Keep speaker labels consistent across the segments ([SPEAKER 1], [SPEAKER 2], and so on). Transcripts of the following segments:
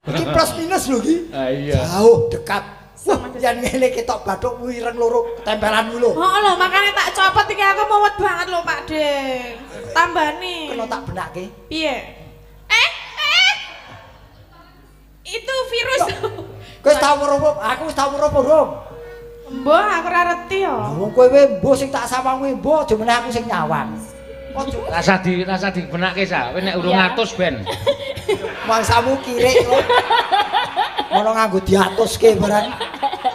[SPEAKER 1] Iki plus minus lho iki.
[SPEAKER 2] Ah iya.
[SPEAKER 1] Jauh dekat. Wah, yen ngene ketok bathukmu ireng loro ketempelan lho.
[SPEAKER 3] Heeh lho, makane tak copot iki aku muwet banget lho, Pak De. Tambani.
[SPEAKER 1] Kena tak benake.
[SPEAKER 3] Piye? Eh, eh. Itu virus.
[SPEAKER 1] Kowe wis tau weruh, aku wis tau weruh apa urung?
[SPEAKER 3] Mbah, aku ora reti yo.
[SPEAKER 1] Wong kowe kowe mbuh sing tak sawang kowe mbuh aja meneh aku sing nyawang. Aja
[SPEAKER 2] Rasa dibenake sa, kowe nek urung
[SPEAKER 4] Iya.
[SPEAKER 2] atus ben.
[SPEAKER 1] mangsamu kirik kok. Ngono nganggo diatuske barang.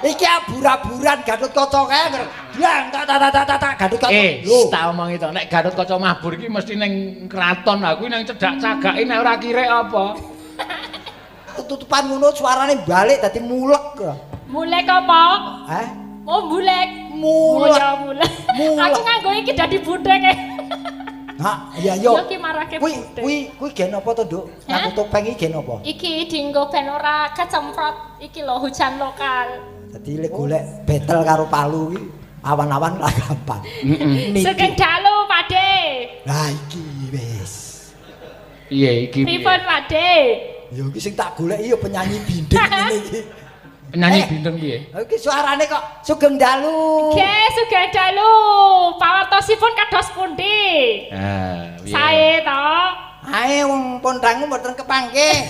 [SPEAKER 1] Iki abur-aburan Gatotkaca kae anggere dlang tak tak tak tak tak Gatotkaca.
[SPEAKER 2] Eh, tak omongi to, nek Gatotkaca mabur iki mesti ning kraton, aku ning cedhak cagake nek ora kirik apa.
[SPEAKER 1] Ketutupan ngono suarane balik dadi mulek.
[SPEAKER 4] Mulek apa?
[SPEAKER 1] Hah?
[SPEAKER 4] Oh, mulek.
[SPEAKER 1] Mulek.
[SPEAKER 4] Oh, ya mulek.
[SPEAKER 1] Mulek.
[SPEAKER 4] Aku nganggo iki dadi budhek.
[SPEAKER 1] Ha, iya yo.
[SPEAKER 4] Yo ki marake
[SPEAKER 1] Kuwi
[SPEAKER 4] budhek.
[SPEAKER 1] kuwi kuwi gen apa to, Nduk?
[SPEAKER 4] Hah?
[SPEAKER 1] Nganggo topeng iki gen apa?
[SPEAKER 4] Iki dienggo ben ora kecemprot iki lho hujan lokal.
[SPEAKER 1] Dadi lek golek betel karo palu iki awan-awan lah gampang.
[SPEAKER 2] Heeh.
[SPEAKER 1] Niki.
[SPEAKER 4] Sugeng dalu, Pak De.
[SPEAKER 1] Lah iki wis.
[SPEAKER 2] Piye iki? piye?
[SPEAKER 4] Pripun, Pak De?
[SPEAKER 1] Ya iki sing tak goleki ya penyanyi bindeng ngene iki.
[SPEAKER 2] Penyanyi
[SPEAKER 1] Eh.
[SPEAKER 2] bindeng piye?
[SPEAKER 1] Iki suarane kok sugeng dalu.
[SPEAKER 4] Nggih, sugeng dalu. Pawartosipun kados pundi?
[SPEAKER 2] Ah, piye?
[SPEAKER 4] Sae to.
[SPEAKER 1] Ae wong pondangmu mboten kepanggih.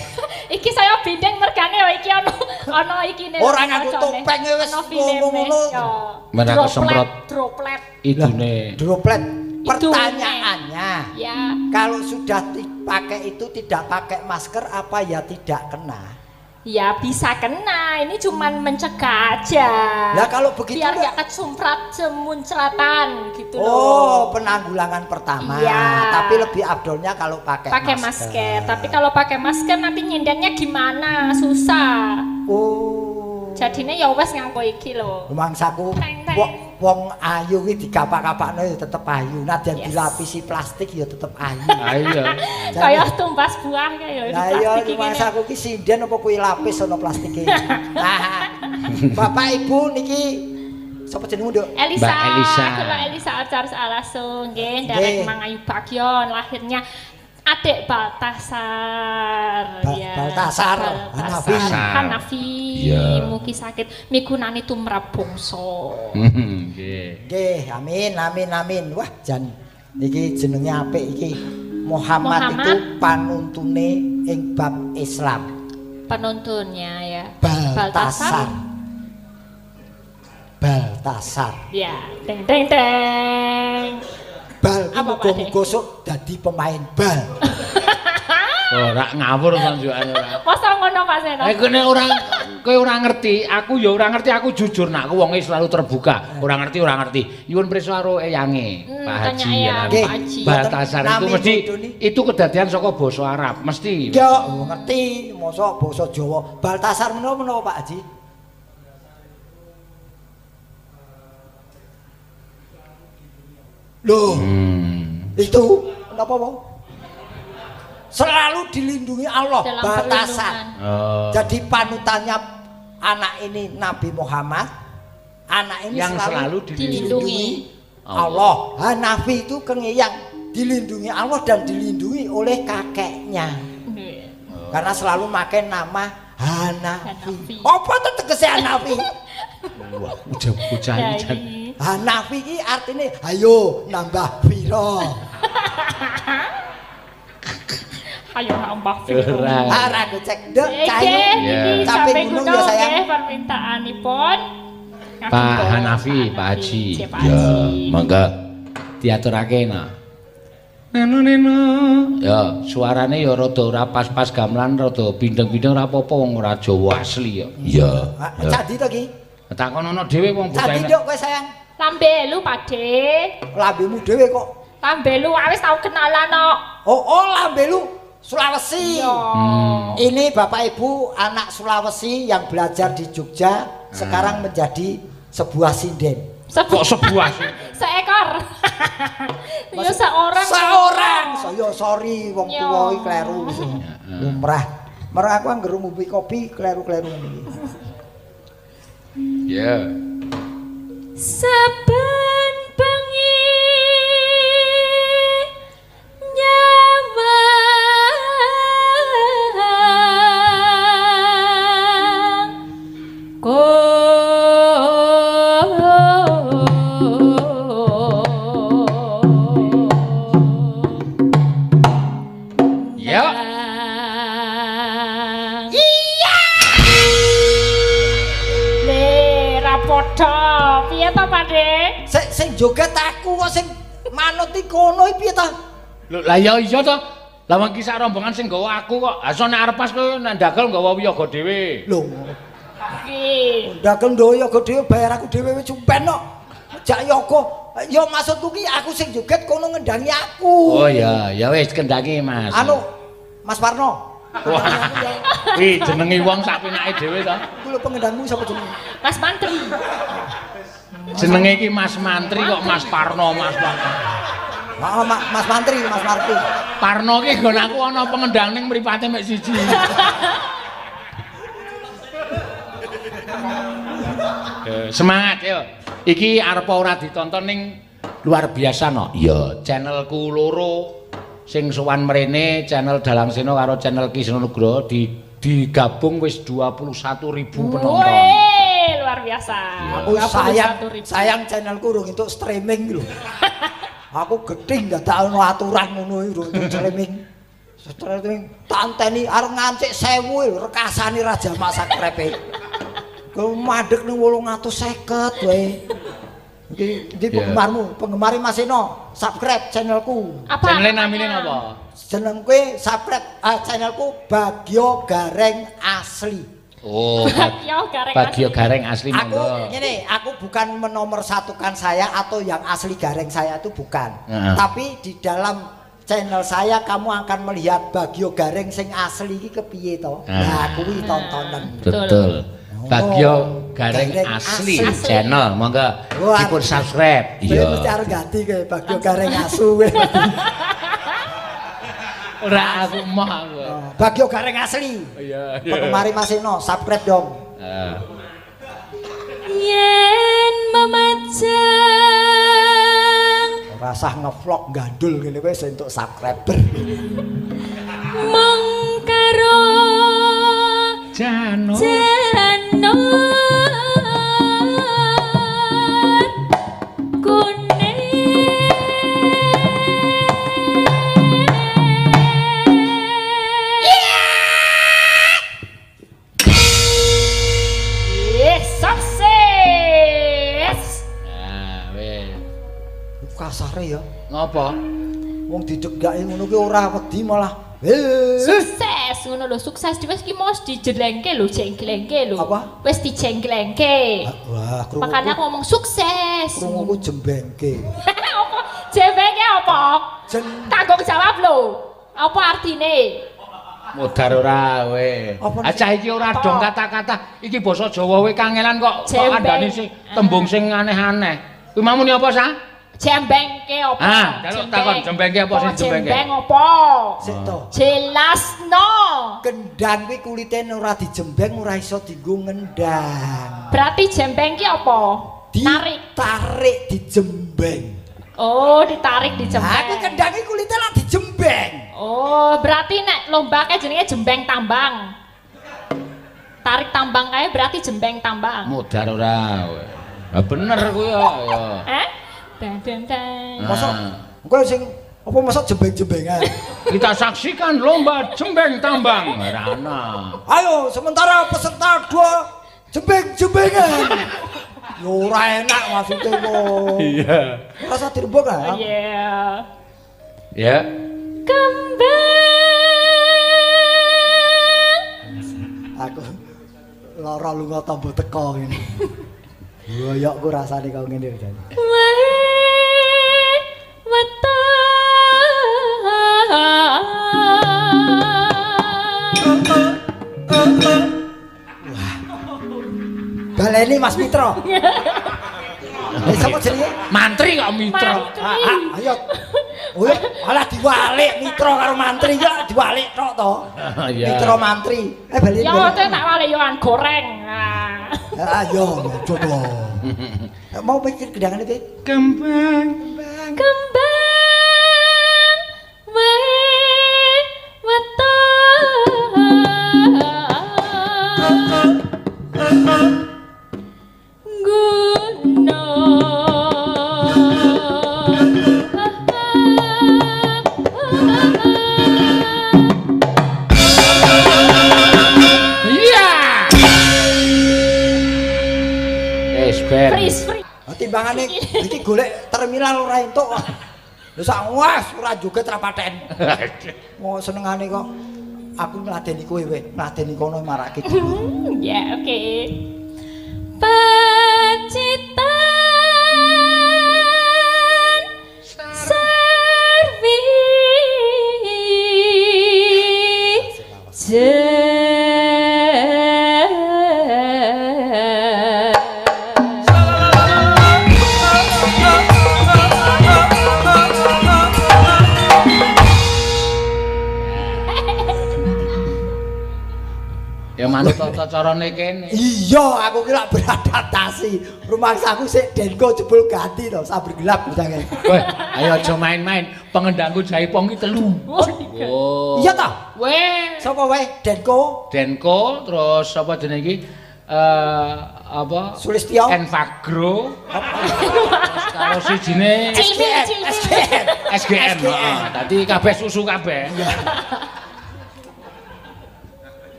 [SPEAKER 4] Iki saya bindeng mergane ya iki ana ana ikine.
[SPEAKER 1] Ora nganggo topeng wis ngono-ngono.
[SPEAKER 2] Men aku semprot.
[SPEAKER 4] Droplet.
[SPEAKER 2] Idune.
[SPEAKER 1] Droplet.
[SPEAKER 4] Idune.
[SPEAKER 1] Pertanyaannya,
[SPEAKER 4] Ya.
[SPEAKER 1] kalau sudah dipakai itu tidak pakai masker apa ya tidak kena?
[SPEAKER 4] Ya bisa kena, ini cuman mencegah aja.
[SPEAKER 1] Lah kalau begitu
[SPEAKER 4] biar
[SPEAKER 1] nggak-
[SPEAKER 4] nggak kesumprat semuncratan gitu loh.
[SPEAKER 1] Oh, penanggulangan pertama.
[SPEAKER 4] Iya.
[SPEAKER 1] Tapi lebih afdolnya kalau pakai
[SPEAKER 4] Pakai masker. Tapi kalau pakai masker nanti nyindennya gimana? Susah.
[SPEAKER 1] Oh.
[SPEAKER 4] Jadinya ya wes nganggo iki lho.
[SPEAKER 1] Mangsaku
[SPEAKER 4] Teng, teng.
[SPEAKER 1] wong wong ayu iki dikapak-kapakno ya tetep ayu. Nadyan
[SPEAKER 4] Yes.
[SPEAKER 1] dilapisi plastik ya tetep ayu.
[SPEAKER 2] Ah iya.
[SPEAKER 4] Kayak tumbas buah kayak ya
[SPEAKER 1] Lah iya
[SPEAKER 4] plastik iki.
[SPEAKER 1] mangsaku ki sinden apa kuwi lapis ana plastike. Nah, Bapak Ibu niki sapa jenengmu, Nduk?
[SPEAKER 4] Elisa,
[SPEAKER 2] Mbak Elisa.
[SPEAKER 4] Kula Elisa Charles Alaso nggih
[SPEAKER 1] Nggih.
[SPEAKER 4] nderek Mangayu Bagyon lahirnya adik Baltasar ya.
[SPEAKER 1] Baltasar, Hanafi.
[SPEAKER 4] Hanafi.
[SPEAKER 2] Iya.
[SPEAKER 4] Mugi saged migunani tumrap bangsa.
[SPEAKER 2] Nggih.
[SPEAKER 1] Nggih, amin amin amin. Wah, jan niki jenenge apik iki. Muhammad,
[SPEAKER 4] Muhammad.
[SPEAKER 1] itu panuntune ing bab Islam.
[SPEAKER 4] Penuntunnya ya.
[SPEAKER 1] Baltasar. Baltasar.
[SPEAKER 4] Ya, teng teng teng.
[SPEAKER 1] Bal ki
[SPEAKER 4] Apa, Pak
[SPEAKER 1] muga-muga sok dadi pemain bal.
[SPEAKER 2] Ora ngawur sanjukane ora.
[SPEAKER 4] Masa ngono Pak Seno?
[SPEAKER 2] Eh kowe ora kowe ora ngerti, aku ya ora ngerti, aku jujur nak aku wonge selalu terbuka. Ora ngerti, ora ngerti. Nyuwun prisa karo eyange, Pak
[SPEAKER 4] tanya
[SPEAKER 2] Haji.
[SPEAKER 4] eyang,
[SPEAKER 2] ya.
[SPEAKER 1] Nggih.
[SPEAKER 4] Pak Haji.
[SPEAKER 2] Baltasar itu
[SPEAKER 1] Nami
[SPEAKER 2] mesti
[SPEAKER 1] bodoni.
[SPEAKER 2] itu kedadian saka basa Arab, mesti.
[SPEAKER 1] Ya, ngerti, mosok basa Jawa. Baltasar menapa menapa Pak Haji? Loh, itu kenapa, Pak? Selalu dilindungi Allah,
[SPEAKER 4] Dalam
[SPEAKER 1] Baltasar.
[SPEAKER 4] perlindungan.
[SPEAKER 2] Oh.
[SPEAKER 1] Jadi panutannya anak ini Nabi Muhammad, anak ini
[SPEAKER 2] Yang selalu
[SPEAKER 4] dilindungi
[SPEAKER 1] Allah. Hanafi itu kengeyang dilindungi Allah dan dilindungi oleh kakeknya.
[SPEAKER 4] Nggih.
[SPEAKER 1] Karena selalu pakai nama Hanafi.
[SPEAKER 4] Hanafi.
[SPEAKER 1] Apa tuh tegese Hanafi?
[SPEAKER 2] Wah, bocah iki jan.
[SPEAKER 4] Iya.
[SPEAKER 1] Hanafi iki artine ayo nambah piro.
[SPEAKER 4] Ayo nambah piro.
[SPEAKER 2] Ora.
[SPEAKER 1] Ora gocek nduk cah
[SPEAKER 4] Nggih,
[SPEAKER 1] ini.
[SPEAKER 4] niki
[SPEAKER 1] Caping
[SPEAKER 4] sampai
[SPEAKER 1] gunung
[SPEAKER 4] gunung
[SPEAKER 1] ya, sayang.
[SPEAKER 4] nggih permintaanipun.
[SPEAKER 2] Pak Hanafi, Pak Haji.
[SPEAKER 4] Pak
[SPEAKER 2] Ya,
[SPEAKER 4] Haji.
[SPEAKER 2] monggo diaturake nah. Neno neno. Ya, suarane ya rada ora pas-pas gamelan, rada bindeng-bindeng ora apa-apa wong ora Jawa asli ya. Iya.
[SPEAKER 1] Ah, Candi to ki?
[SPEAKER 2] Takonono dhewe wong bocah.
[SPEAKER 1] Candi nduk kowe sayang.
[SPEAKER 4] Lambelu Pak De.
[SPEAKER 1] Lambemu dhewe kok.
[SPEAKER 4] Lambelu wis tau kenalan kok.
[SPEAKER 1] Oh, oh lambelu Sulawesi.
[SPEAKER 4] Iya.
[SPEAKER 1] Ini Bapak Ibu anak Sulawesi yang belajar di Jogja sekarang menjadi sebuah sinden.
[SPEAKER 2] Kok sebuah sih?
[SPEAKER 4] Seekor. Ya seorang.
[SPEAKER 1] Seorang. Saya sorry wong
[SPEAKER 4] Yo.
[SPEAKER 1] tuwa iki kleru. Lumrah. Mergo aku anggere ngombe kopi kleru-kleru ngene iki.
[SPEAKER 2] Ya.
[SPEAKER 4] Saben bengi nyawang Padha. Piye to, Pak De?
[SPEAKER 1] Sing sing joget aku kok sing manut iki kono iki piye to?
[SPEAKER 2] Lho, lah ya iya to. Lah wong iki sak rombongan sing nggawa aku kok. Ha nek arep pas kowe nek ndagel nggawa wiyaga dhewe.
[SPEAKER 1] Lho,
[SPEAKER 4] Iki.
[SPEAKER 1] ndagel ndo yoga dhewe bayar aku dhewe wis jumpen kok. Jak yoga. Ya maksudku ki aku sing joget kono ngendangi aku.
[SPEAKER 2] Oh iya, ya wis kendangi Mas.
[SPEAKER 1] Anu, Mas Parno.
[SPEAKER 2] Wah. Kuwi jenenge wong sak penake dhewe to.
[SPEAKER 1] Kuwi lho pengendangmu sapa jenenge?
[SPEAKER 4] Mas Mantri.
[SPEAKER 2] Jenenge iki Mas Mantri kok Mas Parno, Mas Parno.
[SPEAKER 1] Oh, Mas Mantri, Mas Marti.
[SPEAKER 2] Parno ki nggon aku ana pengendang ning mripate mek siji. Semangat yo. Iki arep ora ditonton ning luar biasa no. Iya, channelku loro sing sowan mrene, channel Dalang Seno karo channel Ki Seno Nugroho digabung wis 21.000 penonton.
[SPEAKER 4] Wih, luar biasa.
[SPEAKER 1] Aku sayang,
[SPEAKER 4] 21.000.
[SPEAKER 1] sayang channelku urung entuk streaming lho. Aku gething dadak ono aturan ngono iki urung entuk streaming. Streaming tak anteni arep ngancik 1000 lho rekasane Raja Masak Krepe. Ku mandek ning 850 wae. Iki ndi penggemarmu? Penggemare Mas Seno, subscribe channelku.
[SPEAKER 4] Apa?
[SPEAKER 2] Channel namine napa?
[SPEAKER 1] Jeneng kowe subscribe channelku Bagio Gareng Asli.
[SPEAKER 2] Oh,
[SPEAKER 4] Bagio Gareng.
[SPEAKER 2] Bagio Gareng Asli
[SPEAKER 1] Aku
[SPEAKER 2] monggo.
[SPEAKER 1] ngene, aku bukan menomorsatukan saya atau yang asli gareng saya itu bukan. Tapi di dalam channel saya kamu akan melihat Bagio Gareng sing asli iki kepiye to? Nah, kuwi tontonan.
[SPEAKER 2] Betul. Bagio Gareng Asli channel monggo dipun subscribe.
[SPEAKER 1] Iya. Mesti arep ganti kowe Bagio Gareng Asu kowe.
[SPEAKER 2] Ora aku moh aku.
[SPEAKER 1] Bagio Gareng Asli.
[SPEAKER 2] Iya.
[SPEAKER 1] Penggemar Mas Seno, subscribe dong.
[SPEAKER 4] Yen memajang
[SPEAKER 1] ora usah ngevlog gandul ngene kowe entuk subscriber.
[SPEAKER 4] Mung karo
[SPEAKER 2] Jano.
[SPEAKER 4] Jano kuning. Yes, sukses.
[SPEAKER 2] Nah, wis.
[SPEAKER 1] Kasare ya.
[SPEAKER 2] Ngopo?
[SPEAKER 1] Wong didegake ngono ki ora wedi malah.
[SPEAKER 4] Sukses ngono lho, sukses dhewe iki mau dijelengke lho, jengglengke lho.
[SPEAKER 1] Apa?
[SPEAKER 4] Wis dijenglengke.
[SPEAKER 1] Wah, krunguku.
[SPEAKER 4] Makanya aku ngomong sukses.
[SPEAKER 1] Krunguku jembengke.
[SPEAKER 4] Apa? Jembengke apa? Tanggung jawab lho. Apa artine?
[SPEAKER 2] Modar ora kowe. Acah iki ora dong kata-kata. Iki basa Jawa kowe kangelan kok kok kandhane sing tembung sing aneh-aneh. Kuwi mau muni apa, Sa?
[SPEAKER 4] Jembengke apa?
[SPEAKER 2] Ah, jaluk takon jembengke apa sing jembengke?
[SPEAKER 4] Jembeng apa?
[SPEAKER 1] Sik to.
[SPEAKER 4] Jelasno.
[SPEAKER 1] Kendang kuwi kulite ora dijembeng ora iso dienggo ngendang.
[SPEAKER 4] Berarti jembeng ki apa? Tarik.
[SPEAKER 1] Ditarik dijembeng.
[SPEAKER 4] Oh, ditarik dijembeng.
[SPEAKER 1] Lah kuwi kendang ki kulite lak dijembeng.
[SPEAKER 4] Oh, berarti nek lomba kae jenenge jembeng tambang. Tarik tambang kae berarti jembeng tambang.
[SPEAKER 2] Modar ora kowe. Lah bener kuwi ya.
[SPEAKER 4] Eh? Dan dan dan.
[SPEAKER 1] Mosok kowe sing apa mosok jembeng-jembengan.
[SPEAKER 2] Kita saksikan lomba jembeng tambang. Ora ana.
[SPEAKER 1] Ayo sementara peserta 2 jembeng-jembengan. Ya ora enak maksudnya kok.
[SPEAKER 2] Iya.
[SPEAKER 1] Rasa direbok ah.
[SPEAKER 4] Iya.
[SPEAKER 2] Ya.
[SPEAKER 4] Kembang.
[SPEAKER 1] Aku lara lunga tombo teko ngene. Goyokku rasane kok ngene jane. Wah. Baleni Mas Mitra. Sapa jenenge?
[SPEAKER 2] Mantri kok Mitra.
[SPEAKER 1] Ayo. Oh, alah diwalik Mitra karo mantri ya diwalik tok to. Mitra mantri. Baleni.
[SPEAKER 4] Ya tak walik yo an goreng.
[SPEAKER 1] Ayo coba. Mau pikir kendangane piye?
[SPEAKER 2] Kembang.
[SPEAKER 4] Kembang wae weton. Gunung.
[SPEAKER 2] Iya. Wis ben.
[SPEAKER 1] Timbangane iki golek terminal ora entuk kok. Lho sak was ora joget ra paten. Mau senengane kok aku ngladeni kowe weh, ngladeni kono marake dhuwur.
[SPEAKER 4] Ya, oke. Pacitan servi
[SPEAKER 2] Ya manut tata carane kene.
[SPEAKER 1] Iya, aku ki lak beradaptasi. Rumangsaku sik Denko jebul ganti to, sabar gelap misalnya.
[SPEAKER 2] Weh, ayo aja main-main. Pengendangku Jaipong ki telu. Oh.
[SPEAKER 1] Iya ta?
[SPEAKER 2] Weh.
[SPEAKER 1] Sapa wae? Denko,
[SPEAKER 2] Denko terus apa jenenge iki? Apa?
[SPEAKER 1] Sulistyo.
[SPEAKER 2] Enfagro. Terus karo sijine
[SPEAKER 4] Cilmil,
[SPEAKER 1] SGM.
[SPEAKER 2] SGM. Heeh. Dadi kabeh susu kabeh.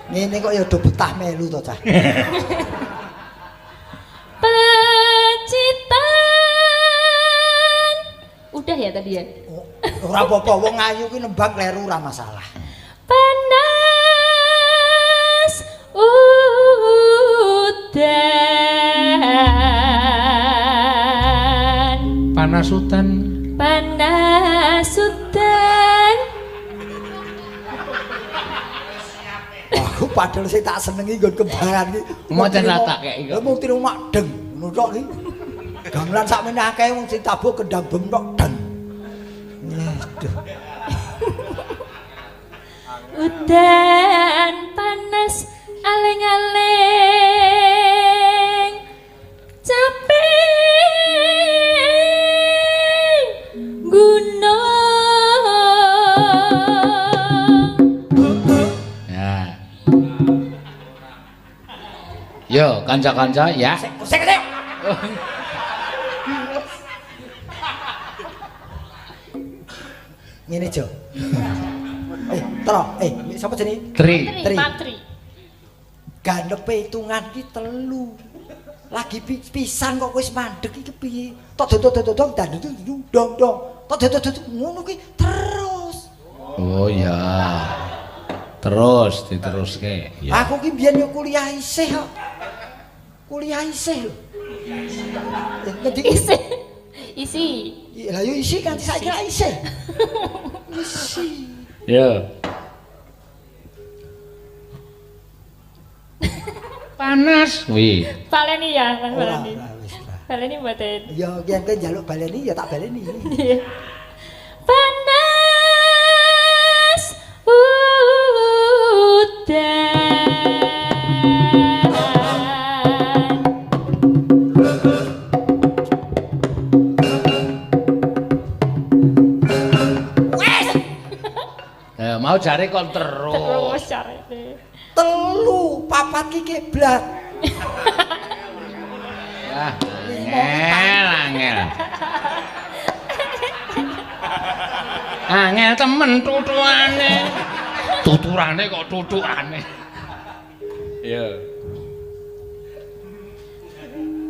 [SPEAKER 1] Ngene kok ya do betah melu to, Cah.
[SPEAKER 4] Pacitan. Udah ya tadi ya?
[SPEAKER 1] Ora apa-apa, wong ayu ki nembang kleru ora masalah.
[SPEAKER 4] Panas udan.
[SPEAKER 2] Panas udan.
[SPEAKER 4] Panas udan.
[SPEAKER 1] Aku padahal sing tak senengi nggon kembangan iki.
[SPEAKER 2] Macan latak kek iki.
[SPEAKER 1] Lah mung tiru mak deng ngono tok iki. Gamelan sakmene akeh wong sing tabuh kendang bem tok deng. Aduh.
[SPEAKER 4] Udan panas aling-aling capek gunung.
[SPEAKER 2] Ya. Yo kanca-kanca ya.
[SPEAKER 1] Sik sik sik. Ngene Jo. Tro, sapa jenenge?
[SPEAKER 2] Tri.
[SPEAKER 4] Tri, Patri.
[SPEAKER 1] Ganepe hitungan ki telu. Lagi pisan kok wis mandek iki piye? Tok dodok dodok dan dong dong. Tok dodok dodok ngono ki terus.
[SPEAKER 2] Oh ya. Terus diteruske. Ya.
[SPEAKER 1] Aku ki mbiyen yo kuliah isih kok. Kuliah isih lho. Ngendi
[SPEAKER 4] Isi. Isi.
[SPEAKER 1] Lah yo isi kan saiki ra isih. Isi.
[SPEAKER 2] Ya. Panas. Wih.
[SPEAKER 4] Baleni ya, Mas
[SPEAKER 1] Ora,
[SPEAKER 4] baleni.
[SPEAKER 1] ora wis ora.
[SPEAKER 4] Baleni mboten.
[SPEAKER 1] Ya yen kowe njaluk baleni ya tak baleni.
[SPEAKER 4] Panas udan.
[SPEAKER 2] Mau jare kon terus.
[SPEAKER 4] Terus jarene.
[SPEAKER 1] Telu papat ki kiblat.
[SPEAKER 2] Wah, angel, angel. Angel temen tutuane. Tuturane kok tutukane. Iya.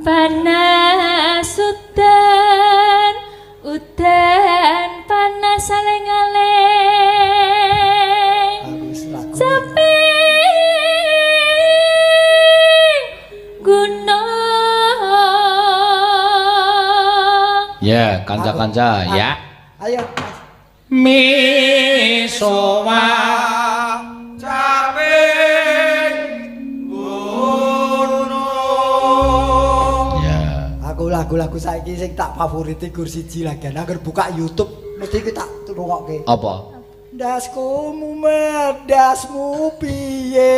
[SPEAKER 4] Panas udan, udan panas aling-aling. Capek gunung.
[SPEAKER 2] Ya, kanca-kanca ya.
[SPEAKER 1] Ayo.
[SPEAKER 2] Misowa
[SPEAKER 5] capek gunung.
[SPEAKER 2] Ya.
[SPEAKER 1] Aku lagu-lagu saiki sing tak favoriti gur siji lagi. Angger buka YouTube mesti iki tak rungokke.
[SPEAKER 2] Apa?
[SPEAKER 1] Ndasku mumet, ndasmu piye?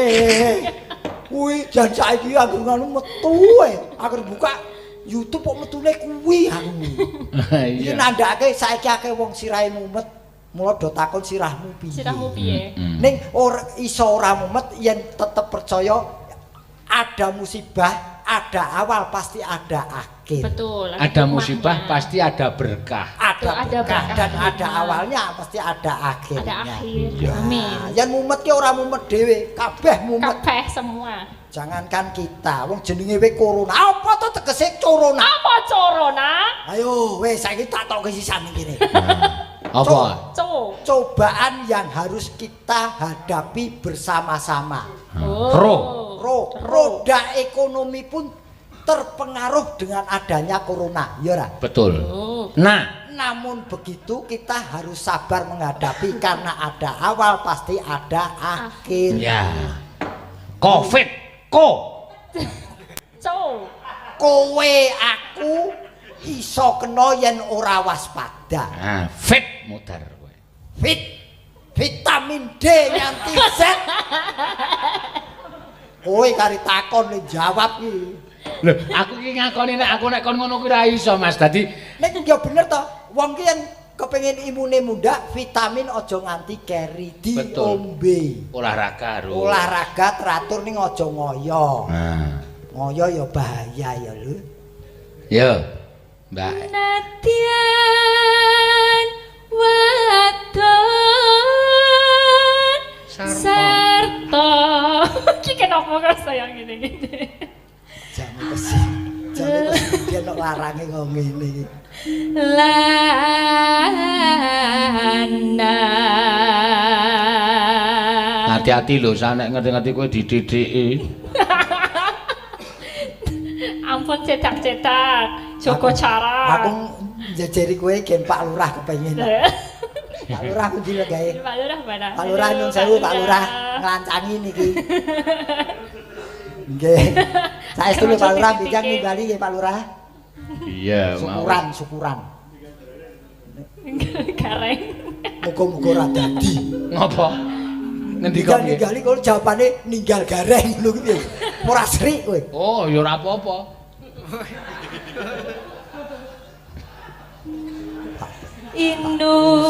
[SPEAKER 1] Kuwi jan saiki angger ngono metu e. Angger buka YouTube kok metune kuwi aku. Iki nandhake saiki akeh wong sirahe mumet, mula do takon sirahmu piye.
[SPEAKER 4] Sirahmu piye?
[SPEAKER 1] Ning ora iso ora mumet yen tetep percaya ada musibah, ada awal pasti ada akhir.
[SPEAKER 4] Betul.
[SPEAKER 2] Ada musibah pasti ada berkah.
[SPEAKER 1] Ada Ada
[SPEAKER 4] Ada
[SPEAKER 1] berkah
[SPEAKER 4] berkah.
[SPEAKER 1] dan ada awalnya pasti ada akhirnya.
[SPEAKER 4] Ada akhir.
[SPEAKER 2] Iya.
[SPEAKER 4] Amin.
[SPEAKER 1] Nah, yen mumet ki ora mumet dhewe, kabeh mumet.
[SPEAKER 4] Kabeh semua.
[SPEAKER 1] Jangankan kita, wong jenenge we corona. Apa to tegese corona?
[SPEAKER 4] Apa corona?
[SPEAKER 1] Ayo, wis saiki tak tokke sisan ning kene.
[SPEAKER 2] Apa?
[SPEAKER 4] Co.
[SPEAKER 1] Cobaan yang harus kita hadapi bersama-sama.
[SPEAKER 4] Oh.
[SPEAKER 2] Ro.
[SPEAKER 1] Roda ekonomi pun terpengaruh dengan adanya corona, ya ora?
[SPEAKER 2] Betul.
[SPEAKER 4] Oh.
[SPEAKER 2] Nah,
[SPEAKER 1] Namun begitu kita harus sabar menghadapi karena ada awal pasti ada akhir.
[SPEAKER 2] ya. Covid ko.
[SPEAKER 4] Co.
[SPEAKER 1] Kowe aku iso kena yen ora waspada.
[SPEAKER 2] Nah, fit modar kowe.
[SPEAKER 1] Fit vitamin D nganti Z. Kowe kari takon nek jawab iki.
[SPEAKER 2] Lho, aku iki ngakoni nek aku nek kon ngono kuwi ora iso, Mas. Dadi
[SPEAKER 1] Nek ya bener to, wong ki yen kepengin imune mundhak, vitamin aja nganti keri diombe.
[SPEAKER 2] Olahraga harus.
[SPEAKER 1] Olahraga teratur ning aja ngoyo.
[SPEAKER 2] Nah.
[SPEAKER 1] Ngoyo ya bahaya ya lho.
[SPEAKER 2] Yo. Mbak.
[SPEAKER 4] Nadyan wadon sarta. Iki kenapa kok saya ngene-ngene?
[SPEAKER 1] Jame pesi. Jame pesi dia nek larange kok ngene iki.
[SPEAKER 4] Lanang.
[SPEAKER 2] Hati-hati lho, sak nek ngerti-ngerti kowe dididiki.
[SPEAKER 4] Ampun cetak-cetak, Joko cara.
[SPEAKER 1] Aku njejeri kowe gen Pak Lurah kepengin. Pak Lurah pundi lho gawe?
[SPEAKER 4] Pak Lurah mana?
[SPEAKER 1] Pak Lurah nyun sewu Pak Lurah nglancangi niki. Nggih. Saestu lho Pak Lurah bijak nimbali nggih Pak Lurah.
[SPEAKER 2] Iya, mau.
[SPEAKER 1] Syukuran, syukuran.
[SPEAKER 4] Gareng.
[SPEAKER 1] Muga-muga ora dadi.
[SPEAKER 2] Ngopo? Ngendika piye?
[SPEAKER 1] Ninggal kok jawabane ninggal gareng ngono kuwi piye? Ora srik kowe.
[SPEAKER 2] Oh, ya ora apa-apa.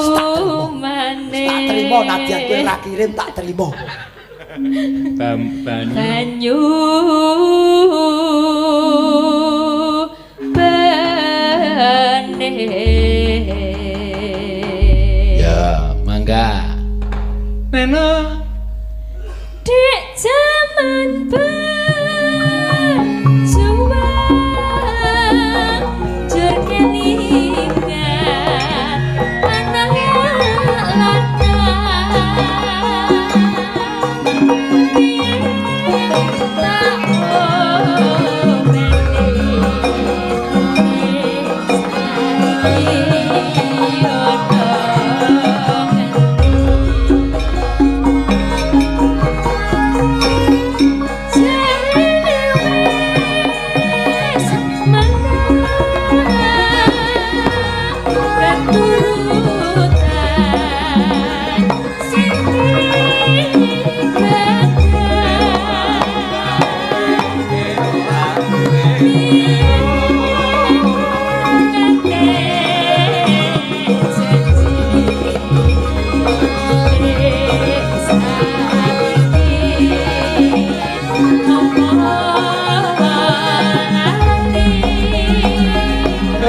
[SPEAKER 4] Inumane.
[SPEAKER 1] Tak terima nadyan kowe ora kirim tak terima.
[SPEAKER 2] Bamban.
[SPEAKER 4] Banyu bening.
[SPEAKER 2] Ya, mangga. Neno.
[SPEAKER 4] Dek jaman berjuang jur kelingan anak lanang tak omeli saiki ono.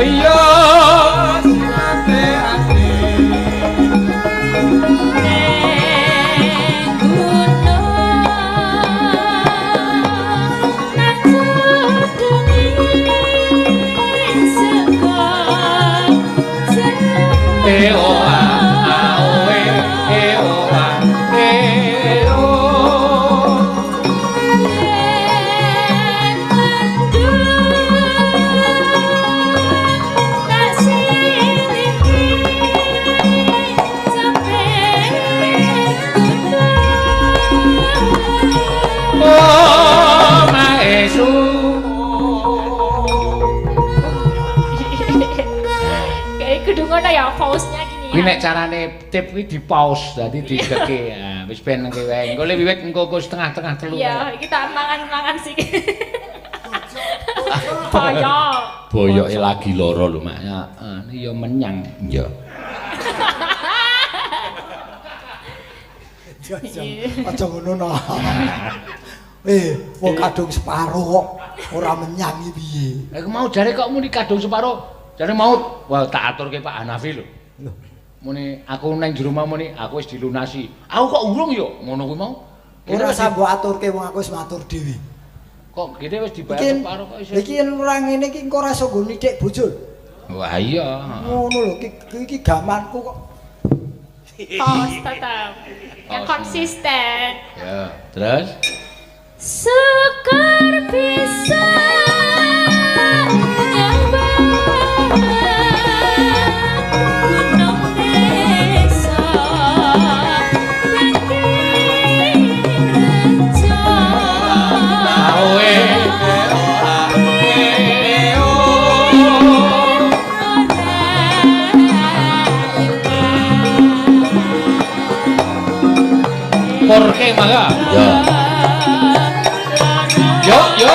[SPEAKER 2] Iya. E O A A O E E O A E O. Oh, Maesu.
[SPEAKER 4] Kayak kudu ngono ya pause-nya gini
[SPEAKER 2] Kuwi
[SPEAKER 4] ya.
[SPEAKER 2] nek carane tip kuwi di pause, dadi digeke. Ah, wis ben nengke wae. Engko le wiwit engko engko setengah-tengah telu.
[SPEAKER 4] Iya, iki tak mangan-mangan sih. Boyok.
[SPEAKER 2] Boyoke lagi lara lho, Mak. Heeh, ya menyang. Iya.
[SPEAKER 1] Aja ngono no. Wong kadung separo kok ora menyang iki piye?
[SPEAKER 2] Lah iku mau jare kok muni kadung separo. Jane mau wah tak aturke Pak Hanafi lho.
[SPEAKER 1] Lho,
[SPEAKER 2] muni aku nang jero omah muni aku wis dilunasi. Aku kok urung ya ngono kuwi mau.
[SPEAKER 1] Ora usah mbok aturke wong aku wis matur dhewe.
[SPEAKER 2] Kok gede wis dibayar separo kok isih.
[SPEAKER 1] Iki yen ora ngene iki engko ora iso nggo nithik bojo.
[SPEAKER 2] Wah iya.
[SPEAKER 1] Ngono lho iki gamanku kok.
[SPEAKER 4] Tos tetep. Yang konsisten.
[SPEAKER 2] Ya, terus
[SPEAKER 4] syukur bisa nyambang gunung desa Rejo.
[SPEAKER 2] Awe Porke mangga. Ya. Yo yo.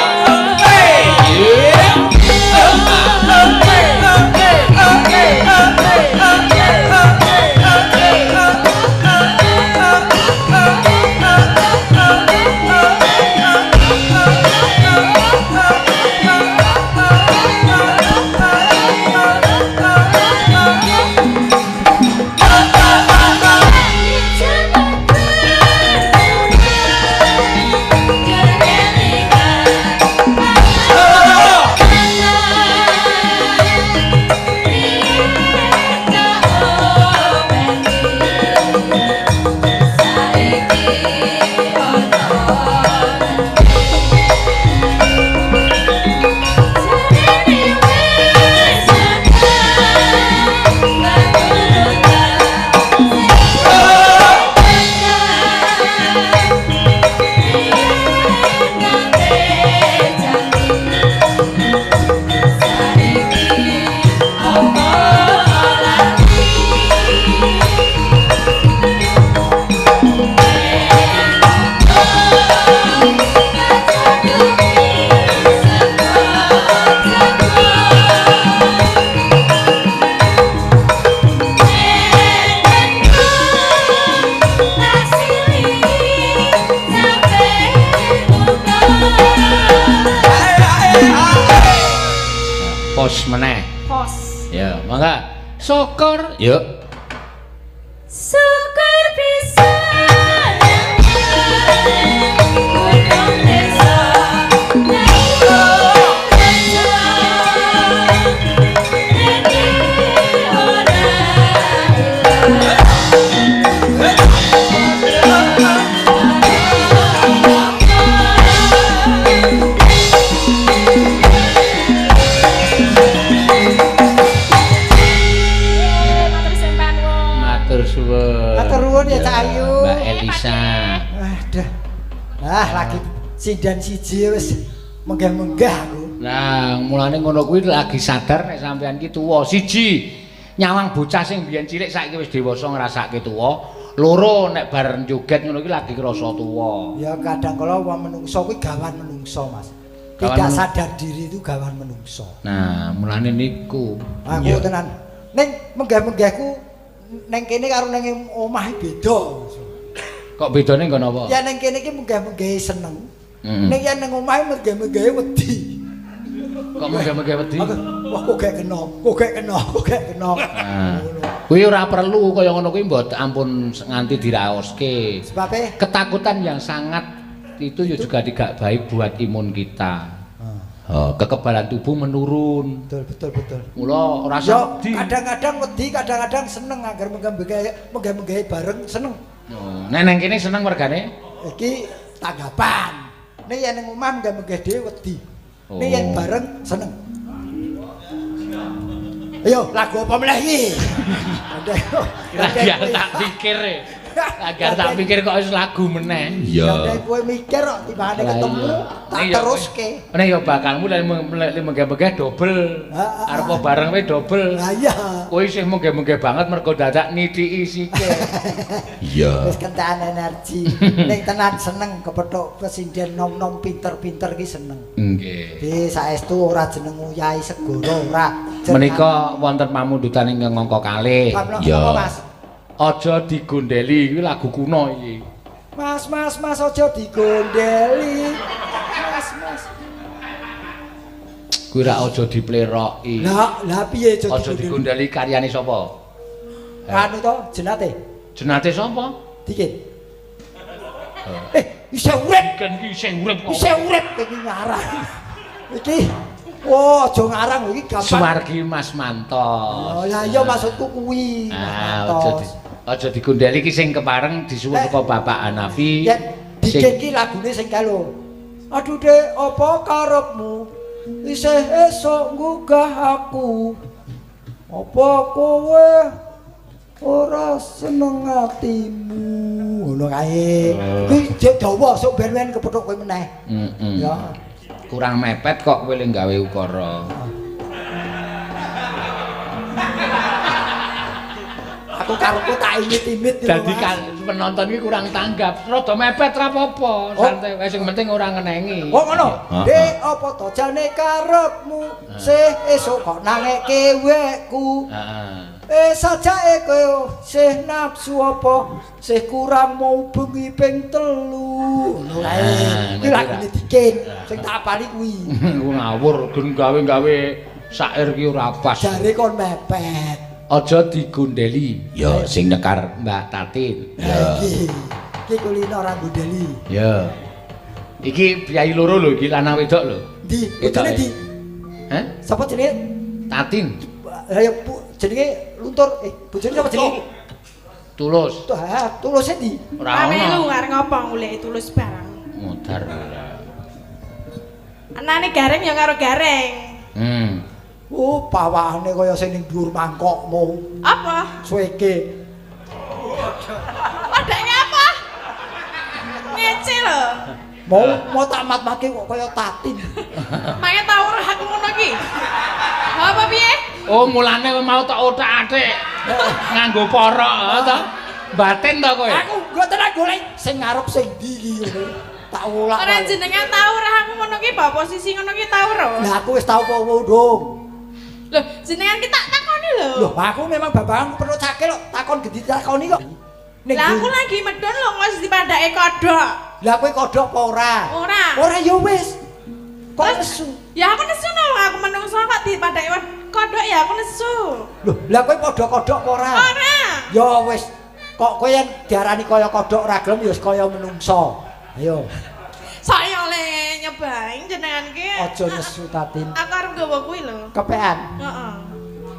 [SPEAKER 2] Pos meneh.
[SPEAKER 4] Pos.
[SPEAKER 2] Ya, mangga. Syukur. Yuk.
[SPEAKER 4] Syukur bisa gunung desa
[SPEAKER 2] Mbak Elisa.
[SPEAKER 1] Aduh. Ah, lagi sidan siji wis menggah-menggah aku.
[SPEAKER 2] Nah, mulane ngono kuwi lagi sadar nek sampean ki tuwa. Siji, nyawang bocah sing biyen cilik saiki wis dewasa ngrasake tuwa. Loro, nek bar joget ngono kuwi lagi krasa tuwa.
[SPEAKER 1] Ya kadang kala wong menungso kuwi gawan menungso, Mas. Tidak sadar diri itu gawan menungso.
[SPEAKER 2] Nah, mulane niku.
[SPEAKER 1] Aku tenan. Ning menggah-menggahku neng kene karo neng omah beda.
[SPEAKER 2] Kok bedane nggon apa?
[SPEAKER 1] Ya neng kene iki munggah-munggahe seneng. Ning yen neng omah munggah-munggahe wedi.
[SPEAKER 2] Kok munggah-munggahe wedi?
[SPEAKER 1] Wah kok gak kena, kok gak kena, kok gak kena.
[SPEAKER 2] Kuwi ora perlu kaya ngono kuwi mbok ampun nganti diraoske.
[SPEAKER 1] Sebabe
[SPEAKER 2] ketakutan yang sangat itu juga tidak baik buat imun kita. Oh, kekebalan tubuh menurun.
[SPEAKER 1] Betul, betul, betul.
[SPEAKER 2] Mula ora usah wedi.
[SPEAKER 1] Kadang-kadang wedi, kadang-kadang seneng anggar menggah-menggahe bareng seneng.
[SPEAKER 2] Oh, nek nang kene seneng mergane?
[SPEAKER 1] Iki tanggapan. Nek yen nang omah menggah-menggah dhewe wedi. Nek yen bareng seneng. Ayo, lagu apa meneh iki?
[SPEAKER 2] Agar tak pikir. Agar tak pikir kok wis lagu meneh.
[SPEAKER 1] Iya. Nek kowe mikir kok timbangane ketemu tak teruske.
[SPEAKER 2] Nek ya bakalmu lek menggeh-menggeh dobel. Arep bareng kowe dobel.
[SPEAKER 1] Lah iya.
[SPEAKER 2] Kowe isih menggeh-menggeh banget mergo dadak nithiki sike. Iya.
[SPEAKER 1] Wis kentekan energi. Nek tenan seneng kepethuk pesinden nom-nom pinter-pinter ki seneng.
[SPEAKER 2] Nggih.
[SPEAKER 1] Di saestu ora jeneng Yai Segara ora.
[SPEAKER 2] Menika wonten pamundutan ingkang angka kalih.
[SPEAKER 1] Iya. Mas.
[SPEAKER 2] Aja digondeli iki lagu kuno iki.
[SPEAKER 1] Mas, mas, mas aja digondeli. Mas, mas.
[SPEAKER 2] Kuwi ra aja dipleroki.
[SPEAKER 1] Lah, lah piye
[SPEAKER 2] aja digondeli karyane sapa?
[SPEAKER 1] Anu to, jenate.
[SPEAKER 2] Jenate sapa?
[SPEAKER 1] Dikin. Isih urip.
[SPEAKER 2] Dikin ki isih urip kok.
[SPEAKER 1] Isih urip iki ngarang. Iki oh, aja ngarang iki gampang.
[SPEAKER 2] Suwargi Mas Mantos.
[SPEAKER 1] Oh, lah iya maksudku kuwi.
[SPEAKER 2] Ah, aja digondeli iki sing kepareng disuwun saka Bapak Hanafi.
[SPEAKER 1] Yen Dikin ki lagune sing kae lho. Aduh Dek, apa karepmu? Isih esuk nggugah aku. Apa kowe ora seneng atimu? Ngono kae. Kuwi jek dawa sok ben-ben kepethuk kowe meneh.
[SPEAKER 2] Heeh.
[SPEAKER 1] Ya.
[SPEAKER 2] Kurang mepet kok kowe le gawe ukara.
[SPEAKER 1] Aku karepku tak imit-imit lho.
[SPEAKER 2] Dadi kan penonton iki kurang tanggap. Rada mepet ra apa-apa, santai wae sing penting ora ngenengi.
[SPEAKER 1] Oh ngono. Dek apa to jane karepmu? Sih esuk kok nangekke wekku.
[SPEAKER 2] Heeh.
[SPEAKER 1] Sajake kowe sih nafsu apa? Sih kurang mau bengi ping 3. Ngono kae. Kuwi lagune Dikin sing tak apali kuwi.
[SPEAKER 2] Ku ngawur gen gawe-gawe syair ki ora pas.
[SPEAKER 1] Jare kon mepet.
[SPEAKER 2] Aja digondeli. Ya sing nyekar Mbak Tatin.
[SPEAKER 1] Ya. Iki kulino ora gondeli.
[SPEAKER 2] Ya. Iki priyayi loro lho iki lanang wedok lho.
[SPEAKER 1] Ndi? Bojone ndi?
[SPEAKER 2] Heh?
[SPEAKER 1] Sapa jenenge?
[SPEAKER 2] Tatin.
[SPEAKER 1] Lah ya jenenge Luntur. Bojone sapa jenenge?
[SPEAKER 2] Tulus.
[SPEAKER 1] Ha, Tuluse ndi?
[SPEAKER 2] Ora ono.
[SPEAKER 3] Melu arep ngopo goleki Tulus barang.
[SPEAKER 2] Modar ora.
[SPEAKER 3] Anane Gareng ya karo Gareng.
[SPEAKER 1] Oh, pawakane kaya sing ning dhuwur mangkok mau.
[SPEAKER 3] Apa?
[SPEAKER 1] Suweke.
[SPEAKER 3] Padake apa? Ngece lho.
[SPEAKER 1] Mau tak mat-matke kok kaya Tatin.
[SPEAKER 3] Mange tau ora aku ngono iki. Apa piye?
[SPEAKER 2] Oh, mulane kowe mau tak othak-athik. Nganggo porok ta? Batin ta kowe?
[SPEAKER 1] Aku mboten golek sing ngarep sing ndi iki ngono. Tak ulak.
[SPEAKER 3] Ora jenengan tau ora aku ngono iki, bawa posisi ngono iki tau ora?
[SPEAKER 1] Lah aku wis tau apa dong.
[SPEAKER 3] Loh, jenengan ki tak takoni lho.
[SPEAKER 1] Loh, aku memang babagan perlu cakil kok, takon gedhi takoni kok.
[SPEAKER 3] Lah aku lagi medhun lho ngos dipadake kodhok.
[SPEAKER 1] Lah kowe kodhok apa ora?
[SPEAKER 3] Ora.
[SPEAKER 1] Ora ya wis. Kok nesu?
[SPEAKER 3] Ya aku nesu no, aku menungso kok dipadake kodhok ya aku nesu.
[SPEAKER 1] Loh, lah kowe padha kodhok apa ora?
[SPEAKER 3] Ora.
[SPEAKER 1] Ya wis. Kok kowe yen diarani kaya kodhok ora gelem ya wis kaya menungso. Ayo.
[SPEAKER 3] Saya oleh nyobain jenengan ki.
[SPEAKER 1] Aja nesu Tatin.
[SPEAKER 3] Aku arep nggawa kuwi lho.
[SPEAKER 1] Kepean.
[SPEAKER 3] Heeh.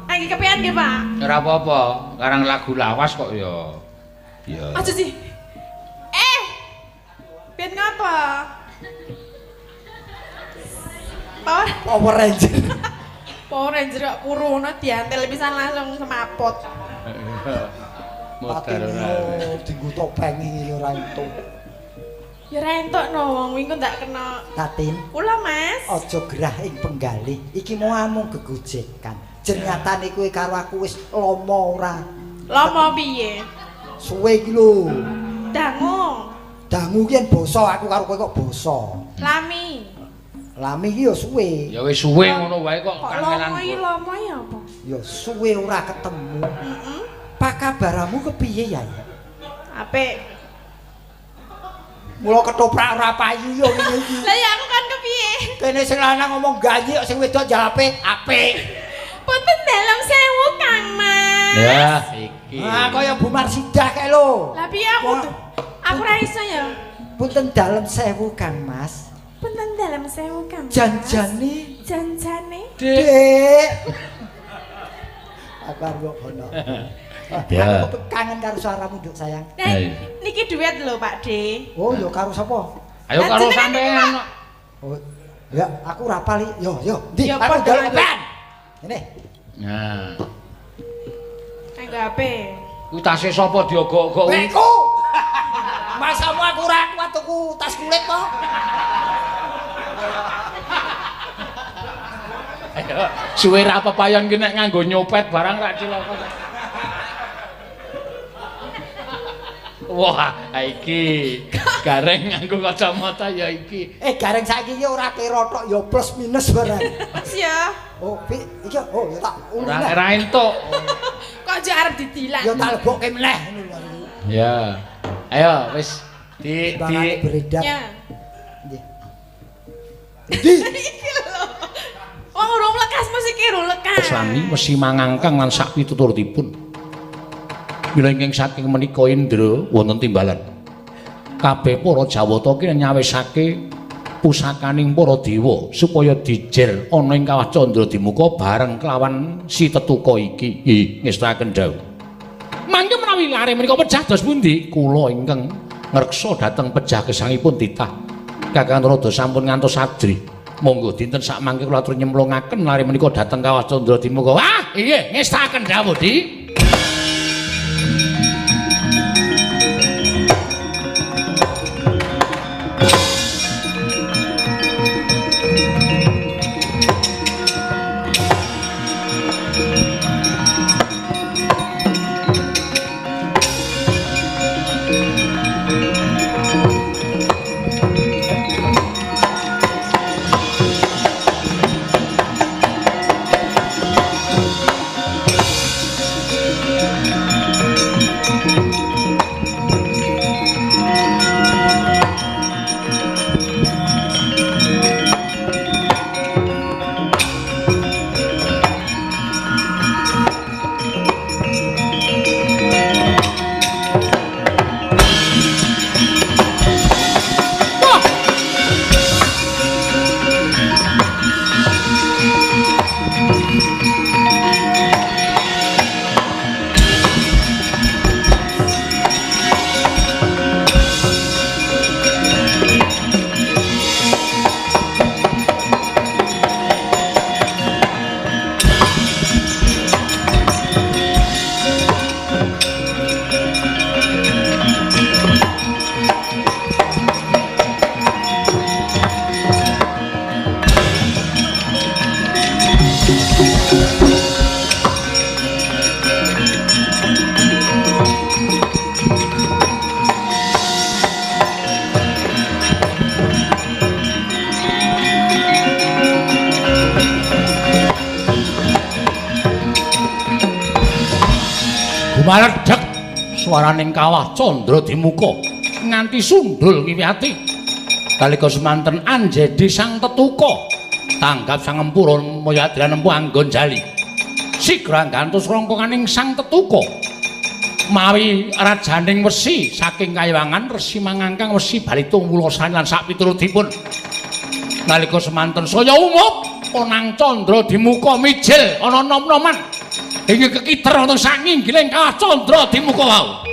[SPEAKER 3] Iki kepean nggih, Pak.
[SPEAKER 2] Ora apa-apa, karang lagu lawas kok ya. Ya.
[SPEAKER 3] Aja sih. Ben ngapa? Power
[SPEAKER 1] Ranger.
[SPEAKER 3] Power Ranger kok kuruno diantel pisan langsung semaput.
[SPEAKER 2] Modar ora.
[SPEAKER 1] Dinggo topeng iki ora entuk.
[SPEAKER 3] Ya ora entuk no wong wingi ndak kena.
[SPEAKER 1] Tatin.
[SPEAKER 3] Kula Mas.
[SPEAKER 1] Aja gerah ing penggalih. Iki mau amung gegojekan. Jernyatane kowe karo aku wis lama ora.
[SPEAKER 3] Lama piye?
[SPEAKER 1] Suwe iki lho.
[SPEAKER 3] Dangu.
[SPEAKER 1] Dangu ki yen basa aku karo kowe kok basa.
[SPEAKER 3] Lami.
[SPEAKER 1] Lami iki ya suwe.
[SPEAKER 2] Ya wis suwe ngono wae kok kangelan.
[SPEAKER 3] Kok lama iki apa?
[SPEAKER 1] Ya suwe ora ketemu.
[SPEAKER 3] Heeh.
[SPEAKER 1] Pakabaramu kepiye ya?
[SPEAKER 3] Apik.
[SPEAKER 1] Mula ketoprak ora payu yo ngene iki.
[SPEAKER 3] Lah ya aku kan kepiye?
[SPEAKER 1] Kene sing lanang ngomong ganyi kok sing wedok jalape apik.
[SPEAKER 3] Punten dalem sewu Kang Mas.
[SPEAKER 2] Ya iki.
[SPEAKER 1] Ah kaya Bu Marsidah kae lho.
[SPEAKER 3] Lah piye aku? Aku ora iso ya.
[SPEAKER 1] Punten dalem sewu Kang Mas.
[SPEAKER 3] Punten dalem sewu Kang Mas.
[SPEAKER 1] Janjane.
[SPEAKER 3] Janjane.
[SPEAKER 1] Dik. Aku arep ono.
[SPEAKER 2] Ya.
[SPEAKER 1] Aku kangen karo suaramu, Nduk sayang.
[SPEAKER 3] Nah, niki duet lho, Pak De.
[SPEAKER 1] Oh, ya karo sapa?
[SPEAKER 2] Ayo karo sampean kok.
[SPEAKER 1] Oh, ya aku ora apal iki. Yo, yo, ndi?
[SPEAKER 3] Ya,
[SPEAKER 1] Aku
[SPEAKER 3] padha
[SPEAKER 1] njaluk kepean. Ngene.
[SPEAKER 2] Nah.
[SPEAKER 3] Anggo ape?
[SPEAKER 2] Kuwi tase sapa diogok-ogok kuwi?
[SPEAKER 1] Wekku. Masamu aku ora kuat tuku tas kulit to.
[SPEAKER 2] Ayo, suwe ra pepayon ki nek nganggo nyopet barang rak cilaka. Wah, iki Gareng nganggo kacamata ya iki.
[SPEAKER 1] Gareng saiki iki ora kira tok ya plus minus barang.
[SPEAKER 3] Mas ya.
[SPEAKER 1] Oh, iki oh ya tak
[SPEAKER 2] ora entuk.
[SPEAKER 3] Kok aja arep didilan.
[SPEAKER 1] Ya tak lebokke meneh ngono lho.
[SPEAKER 2] Ya. Ayo wis di
[SPEAKER 1] beredar.
[SPEAKER 3] Ya.
[SPEAKER 1] Nggih. Ndi?
[SPEAKER 3] Iki lho. Wong Wong urung lekas musike urung lekas.
[SPEAKER 2] Sami mesti mangangkang lan sak pituturipun. Mila ingkang saking menika Indra wonten timbalan. Kabeh para Jawata ki nyawisake pusakaning para dewa supaya dijer ana ing kawah Candra Dimuka bareng kelawan si tetuka iki. Nggih, ngestakaken dawuh. Mangke menawi lare menika pejah dos pundi? Kula ingkang ngreksa dhateng pejah gesangipun titah. Kakang Narada sampun ngantos adri. Monggo dinten sak mangke kula atur nyemplungaken lare menika dhateng kawah Candra Dimuka. Wah, inggih, ngestakaken dawuh, Di. Maledhek swaraning kawah Candra Dimuka nganti sundul ngiwati. Kalika semanten anjedi sang tetuka tanggap sang empura maya adran empu anggon jali. Sigra gantos rongkonganing sang tetuka. Mawi rajaning wesi saking kayiwangan resi mangangkang wesi balitung wulosane lan sak piturutipun. Nalika semanten saya umup onang Candra Dimuka mijil ana nom-noman. Inggih kekiter wonten sak nginggiling kawah Candra Dimuka wau.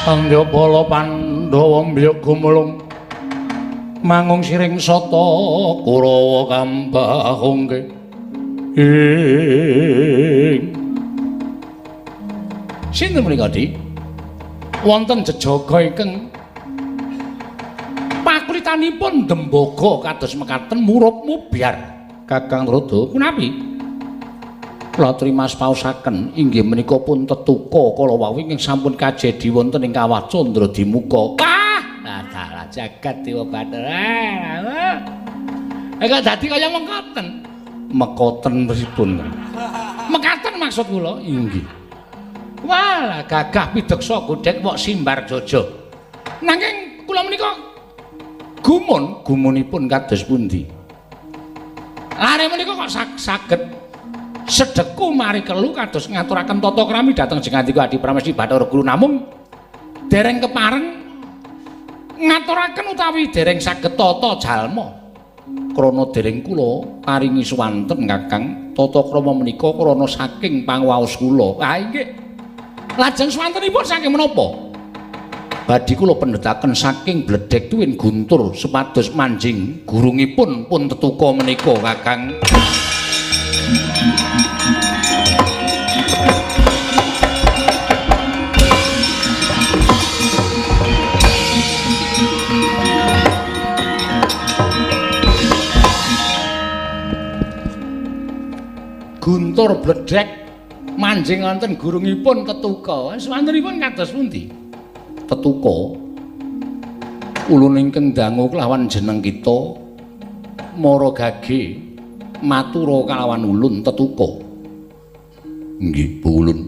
[SPEAKER 2] Andyabala Pandhawa mbyuk gumulung mangung siring sata Kurawa kambahungke ing sinten menika Dik? Wonten jejaga ingkang pakulitanipun dembaga kados mekaten murup mubyar. Kakang Narada punapi? Kula trimas paosaken inggih menika pun tetuka kala wau ingkang sampun kajedi wonten ing kawah Candra Dimuka. Ah, dalah jagat dewa bathara. Kok dadi kaya mengkoten. Mekoten pripun? Mekaten maksud kula inggih. Walah gagah pideksa godhek wok simbar jojo. Nanging kula menika gumun, gumunipun kados pundi? Lare menika kok saged sedeku mari kelu kados ngaturaken tata krami dhateng Jengandika Adi Pramesti Bathara Guru namung dereng kepareng ngaturaken utawi dereng saged tata jalma. Krana dereng kula paringi swanten Kakang tata krama menika krana saking pangwaos kula. Ah inggih. Lajeng swantenipun saking menapa? Badhe kula pendhetaken saking bledhek tuwin Guntur supados manjing gurungipun pun tetuka menika Kakang. Guntur bledhek manjing wonten gurungipun tetuka. Swantenipun kados pundi? Tetuka ulun ingkang dangu kelawan jeneng kita Mara Gage matura kalawan ulun tetuka. Nggih, Bu Ulun.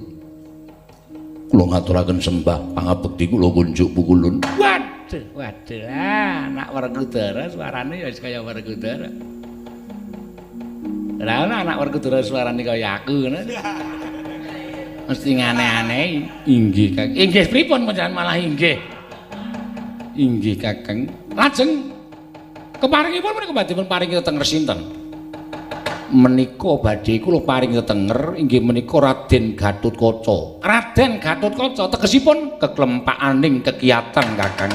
[SPEAKER 2] Kula ngaturaken sembah pangabekti kula kunjuk Bu Ulun. Waduh, waduh, anak Werkudara suarane ya wis kaya Werkudara. Lah ana anak Werkudara suarane kaya aku ngono. Mesti ngane-aneh. Inggih, Kakang. Inggih pripun panjenengan malah inggih. Inggih, Kakang. Lajeng keparingipun menika badhe pun paringi tetenger sinten? Menika badhe kula paringi tetenger inggih menika Raden Gatotkaca. Raden Gatotkaca tegesipun keklempakaning kekiyatan, Kakang.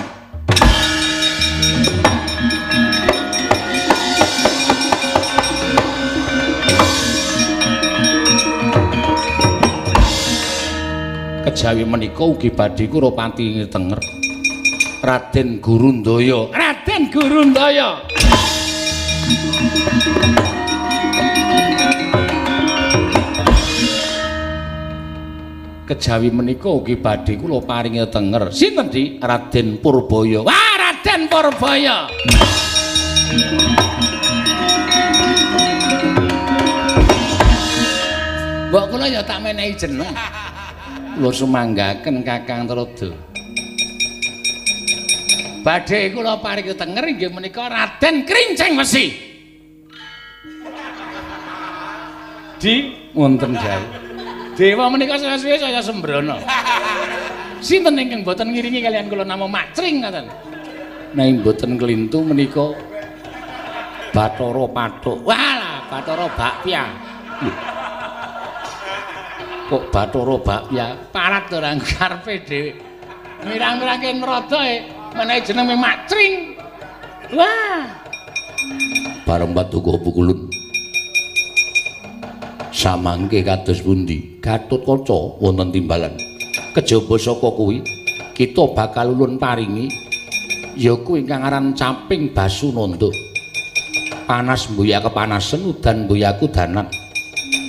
[SPEAKER 2] Kejawi menika ugi badhe kula paringi tetenger Raden Gurundaya. Raden Gurundaya. Kejawi menika ugi badhe kula paringi tetenger sinten Dik? Raden Purbaya. Wah, Raden Purbaya. Mbok kula ya tak menehi jeneng. Kula sumanggaken Kakang Trada. Badhe kula paringi tetenger inggih menika Raden Krincing Wesi. Di wonten jauh. Dewa menika saya-saya saya sembrono. Sinten ingkang boten ngiringi kalian kula namung macring ngoten. Nek boten kelintu menika Bathara Pathuk. Walah, Bathara Bakpia. Kok Bathara Bakpia? Parat ora karepe dhewe. Mirang-mirangke nrada e menehi jenenge macring. Wah. Bareng paduka pukulun. Samangke kados pundi Gatotkaca wonten timbalan. Kejaba saka kuwi kita bakal ulun paringi ya kuwi ingkang aran Caping Basunanda. Panas mbuya kepanasen, udan mbuya kudanan.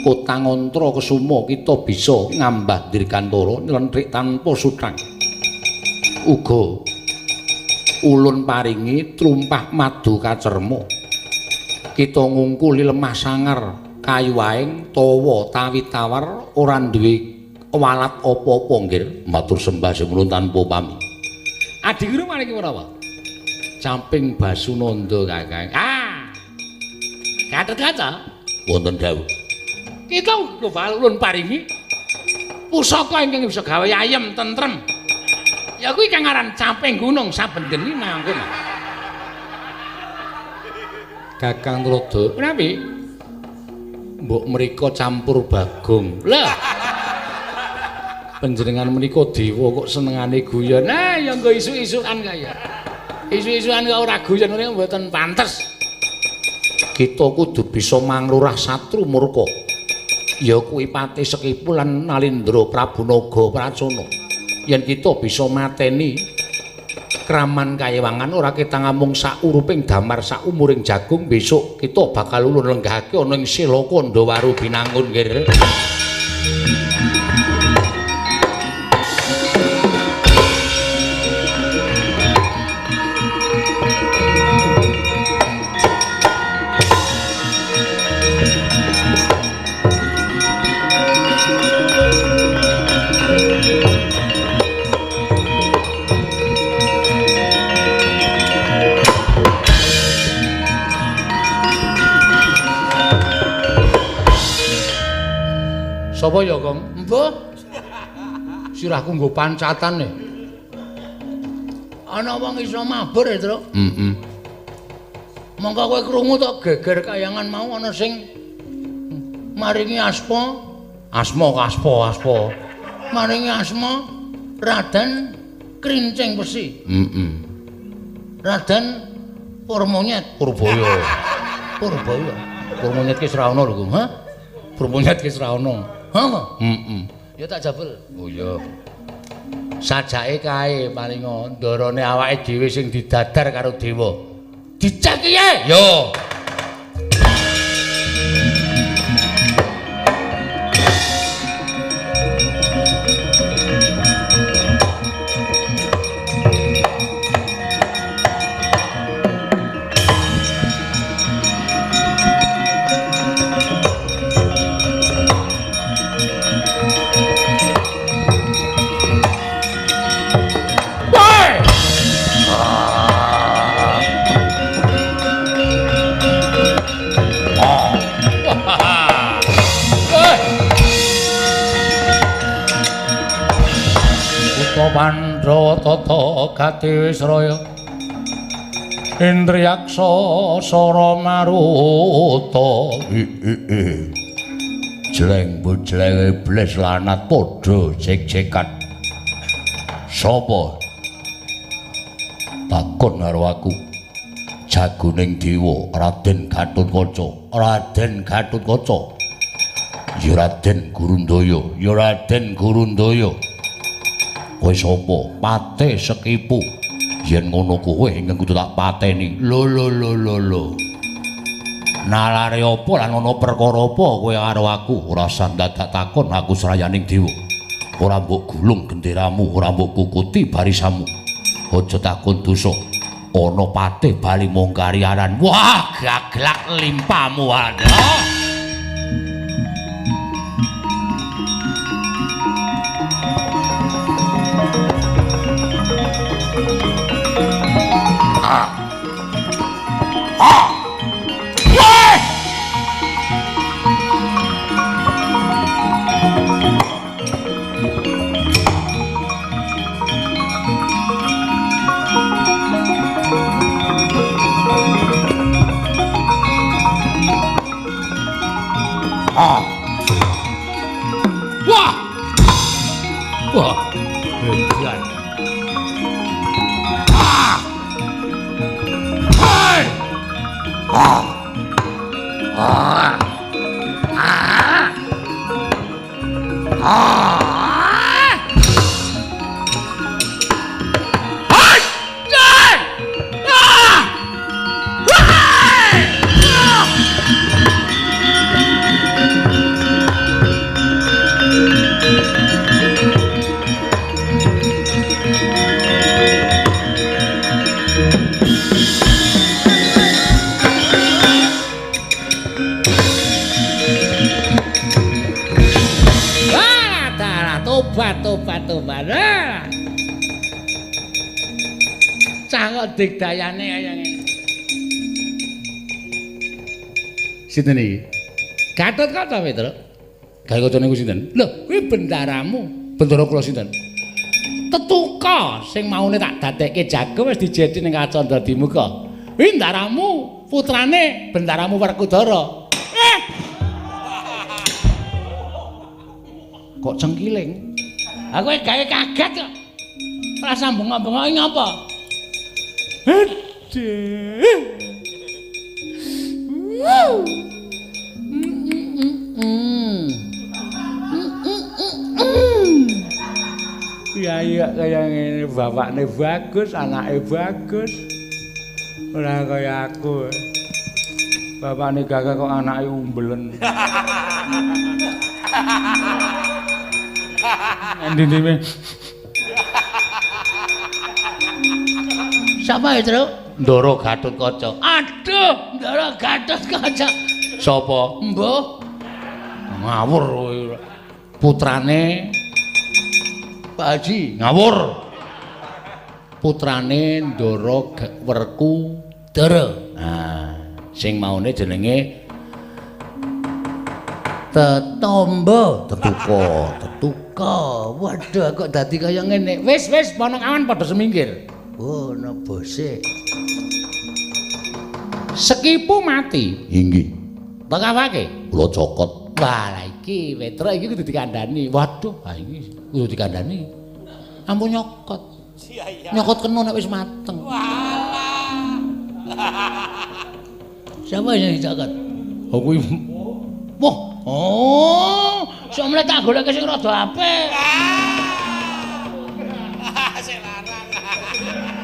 [SPEAKER 2] Kota Ngontra Kesuma kita bisa ngambah dirgantara nylentrik tanpa sutrang. Uga ulun paringi trumpah madu kacerma. Kita ngungkuli lemah sangar kayu aeng tawa tawi tawar ora duwe walat apa-apa nggir. Matur sembah semono tanpa pami. Adi guru maringi menapa? Caping Basunanda Kakang. Ah. Gatotkaca wonten dawuh. Kita uga ulun paringi pusaka ingkang bisa gawe ayem tentrem. Ya kuwi kang aran Caping Gunung saben geni mangkon. Kakang Trada, menawi mbok mriko campur bagong. Lah. Panjenengan menika dewa kok senengane guyon. Nah, ya nggo isuk-isukan kaya. Isuk-isukan kok ora guyon ngene mboten pantes. Kita kudu bisa manglurah satru murka. Ya kuwi Patih Sekipu lan Nalindra Prabu Naga Pracona. Yen kita bisa mateni kraman kayewangan ora kita ngamung sauruping damar saumuring jagung besok kita bakal ulun lenggahake ana ing Selaka Ndawaru Binangun nggih. Sapa ya, Kong? Mbah. Sirahku nggo pancatan e. Ana wong iso mabur ya, Truk? Heeh. Mongko kowe krungu to geger kayangan mau ana sing maringi asma. Asma aspa aspa. Maringi asma Raden Krincing Besi. Heeh. Raden Purmonyet Purbaya. Purbaya. Purmonyet ki ora ono lho, ha? Purmonyet ki ora ono. Ha? Heeh. Ya tak jabel. Oh iya. Sajake kae palinga ndarane awake dhewe sing didadar karo dewa. Dicek piye? Yo. Pandhawa tata gati wisraya Indriyaksa sara maruta jleng bujleng iblis lanat padha jek-jekan. Sapa takon karo aku? Jagoning dewa Raden Gatotkaca. Raden Gatotkaca. Ya Raden Gurundaya, ya Raden Gurundaya. Kowe sapa? Pate Sekipu. Yen ngono kowe ingkang kudu tak pateni. Lho lho lho lho lho. Nalare apa lan ana perkara apa kowe karo aku? Ora usah dadak takon aku srayaning dewa. Ora mbok gulung genderamu, ora mbok kukuti barisamu. Aja takon dosa. Ana patih bali mung kariaran. Wah, gaglak limpamu ana. Wah! Wah, hebat. Ah! Hai! Ah! Ah! Ah! Ah! Hai! Ah! Hai! Ah! Tobat tobat. Cah kok digdayane kaya ngene. Sinten iki? Gatotkaca Petro. Gawe kaca niku sinten? Lho, kuwi bendaramu. Bendara kula sinten? Tetuka sing maune tak dadekke jago wis dijedi ning Kacandra Dimuka. Kuwi ndaramu, putrane bendaramu Werkudara. Eh. Kok cengkiling? Aku gawe kaget kok. Ora sambung bengok ngapa? Aduh. Ya iya kaya ngene, bapakne bagus, anake bagus. Ora kaya aku. Bapakne gagah kok anake umbelen. Endi-endi. Sapa ya, Tru? Ndara Gatotkaca. Aduh, Ndara Gatotkaca. Sapa? Mbah. Ngawur kowe. Putrane Pak Haji, ngawur. Putrane Ndara Werkudara. Nah, sing maune jenenge Tetombo, Tetuka, Tetuka. Waduh, kok dadi kaya ngene. Wis, wis, ponokawan padha semingkir. Oh, ana bose. Sekipu mati. Inggih. Tekawake? Kula cokot. Wah, lah iki Petro iki kudu dikandhani. Waduh, ha iki kudu dikandhani. Ampun nyokot.
[SPEAKER 5] Iya iya.
[SPEAKER 2] Nyokot kena nek wis mateng.
[SPEAKER 5] Walah.
[SPEAKER 2] Siapa yang dicokot? Oh kuwi. Wah, oh, sok mlek tak goleke sing rada apik.
[SPEAKER 5] Sing larang.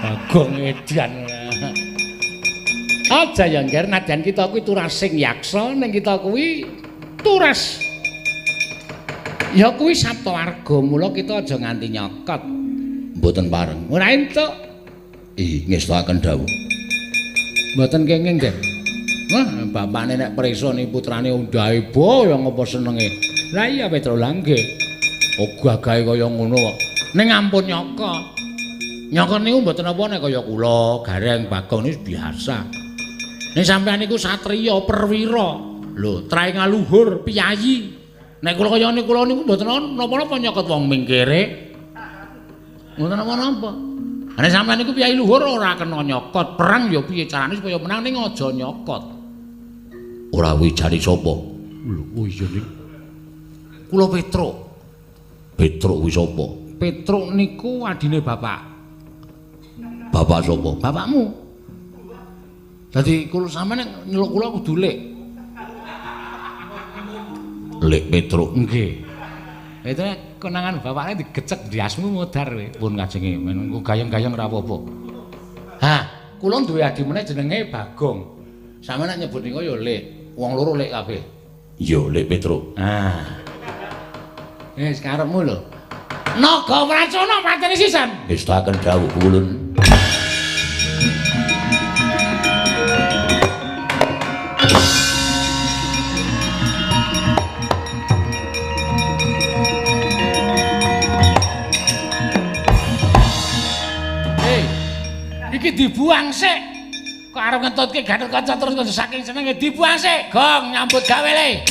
[SPEAKER 2] Bagong edan. Aja ya ngger nadyan kita kuwi turasing yaksa ning kita kuwi turas. Ya kuwi Saptawarga, mula kita aja nganti nyokot. Mboten pareng. Ora entuk. Ih, ngestokaken dawuh. Mboten kenging, Den. Wah, bapakne nek presoni putrane undahe bo ya ngapa senenge. Lah iya Petro lah nggih. Oh gagahe kaya ngono kok. Ning ampun nyokot. Nyokot niku mboten apa nek kaya kula, Gareng, Bagong niku biasa. Ning sampeyan niku satriya perwira. Lho, trae ngaluhur piyayi. Nek kula kaya niku kula niku mboten napa-napa nyokot wong mingkire. Mboten napa-napa. Nek sampeyan niku piyayi luhur ora kena nyokot. Perang ya piye carane supaya menang ning aja nyokot. Ora kuwi jane sapa? Lho, oh iya ning. Kula Petruk. Petruk kuwi sapa? Petruk niku adine bapak. Bapak sapa? Bapakmu. Dadi kula sampeyan nek nyeluk kula kudu Lek. Lek Petruk. Nggih. Itu nek konangan bapakne digecek ndiasmu modar kowe. Pun kajenge men gayeng-gayeng ora apa-apa. Ha, kula duwe adi meneh jenenge Bagong. Sampeyan nek nyebut niku ya Lek. Wong loro Lek kabeh. Iya, Lek Petruk. Ah. Wis karepmu lho. Naga Wracana pateni sisan. Ngestaken dawuh kula. Hei, iki dibuang sik. Kok arep ngentutke Gatotkaca terus kok saking senenge dibuang sik. Gong nyambut gawe le.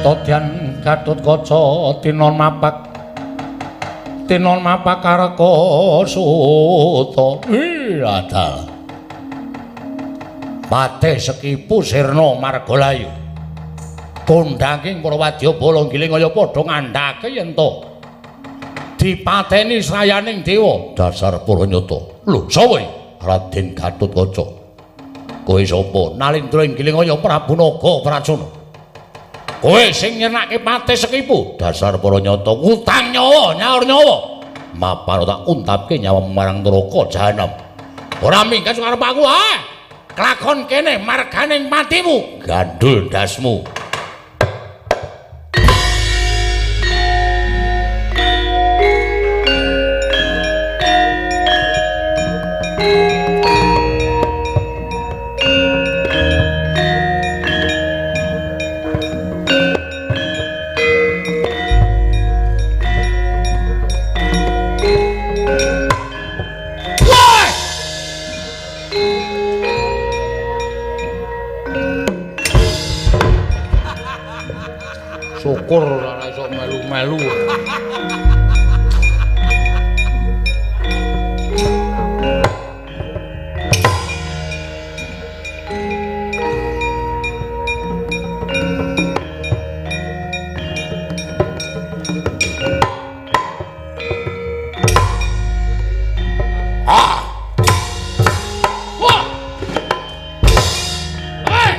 [SPEAKER 2] Todyan Gatotkaca tinon mapak kareka suta. Ih, Patih Sekipu sirna margalayu. Kondanging para wadyabala giling kaya padha ngandhake yen to dipateni srayaning dewa. Dasar Puranyata. Lho, sapa iki? Raden Gatotkaca. Kowe sapa? Nalindra ing giling kaya Prabu Naga Pracana. Kowe sing nyernake Patih Sekipu. Dasar Puranyata, utang nyawa, nyaur nyawa. Mapan tak untapke nyawa marang neraka jahanam. Ora minggat karep aku, ha. Kelakon kene marganing patimu, gandul ndasmu. Syukur ora iso melu-melu. Ah. Wah. Hei.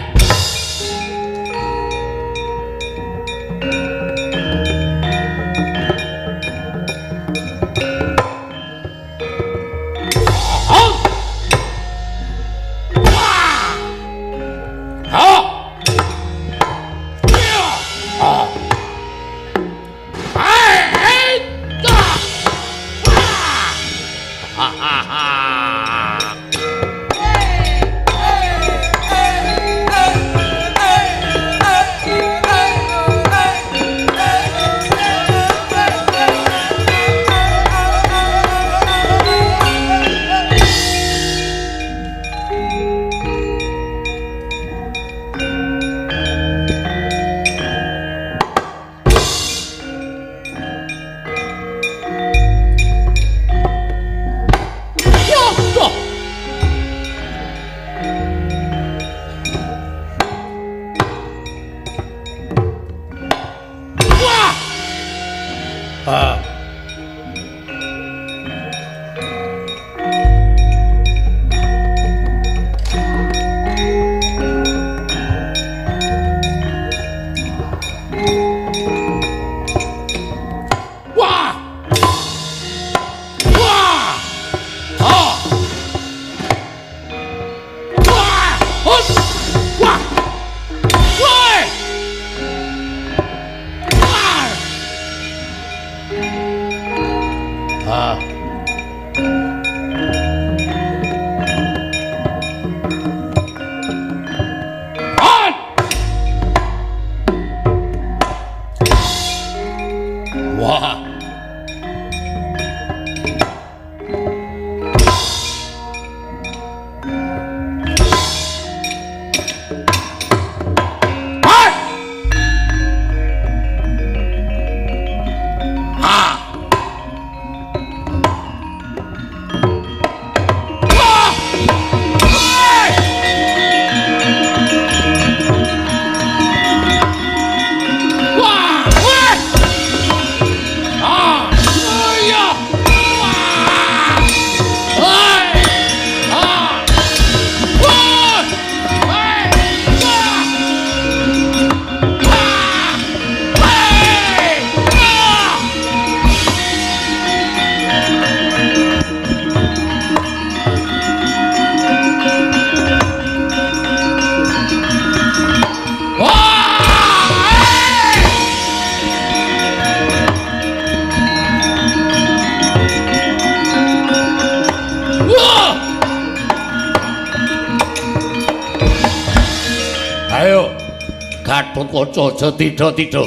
[SPEAKER 2] Gatotkaca aja tida-tida.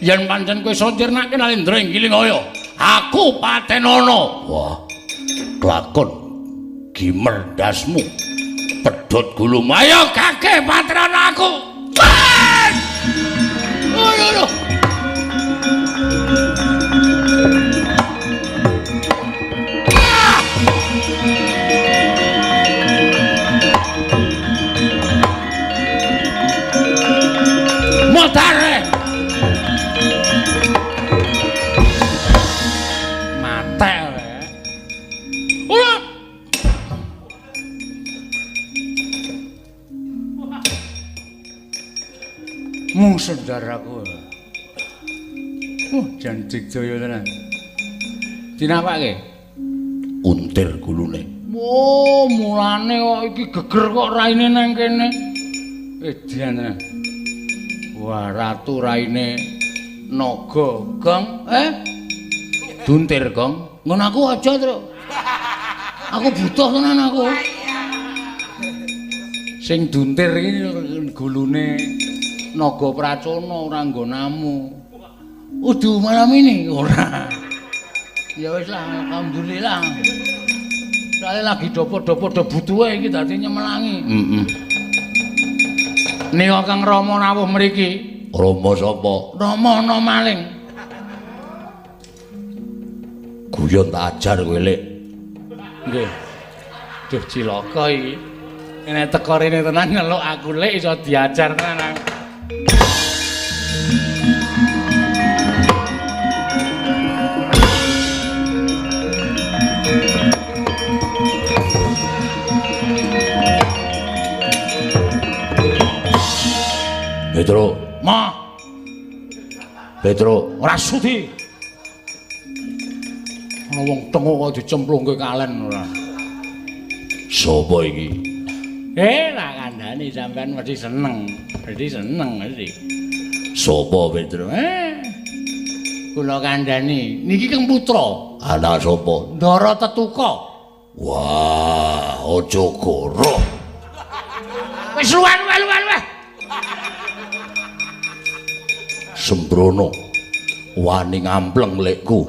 [SPEAKER 2] Yen pancen kowe iso njirnake Nalendra ing Gilingaya, aku patenono. Wah. Klakon gimer ndasmu. Pedhot gulumu. Ayo gage patenono aku. Ayo. Motare. Mate. Ora. Mung sendaraku. Jan digdaya tenan. Dinapake? Untir gulune. Oh, mulane kok iki geger kok raine nang kene. Edian tenan. Wah, ratu raine naga, Gong. Duntir, Gong. Ngono aku aja, Truk. Aku butuh tenan aku. Sing duntir iki gulune naga Pracona ora nggonamu. Udu malam ini ora. Ya wis lah, alhamdulillah. Soale lagi do padha-padha butuhe iki dadi nyemelangi. Heeh. Nika Kang Rama rawuh mriki. Rama sapa? Rama ana maling. Guyon tak ajar kowe, Lek. Nggih. Duh cilaka iki. Nek teko rene tenan nyeluk aku, Lek, iso diajar tenan. Petro, ma. Petro, ora sudi. Ana wong tengok kok dicemplungke kalen ora. Sopo iki? Lah kandhane sampean mesti seneng. Mesti seneng mesti. Sopo Petro? Kula kandhani, niki Kang Putra. Anak sapa? Ndara Tetuka. Wah, aja goro. Wis luweh. Sembrono wani ngampleng lekku.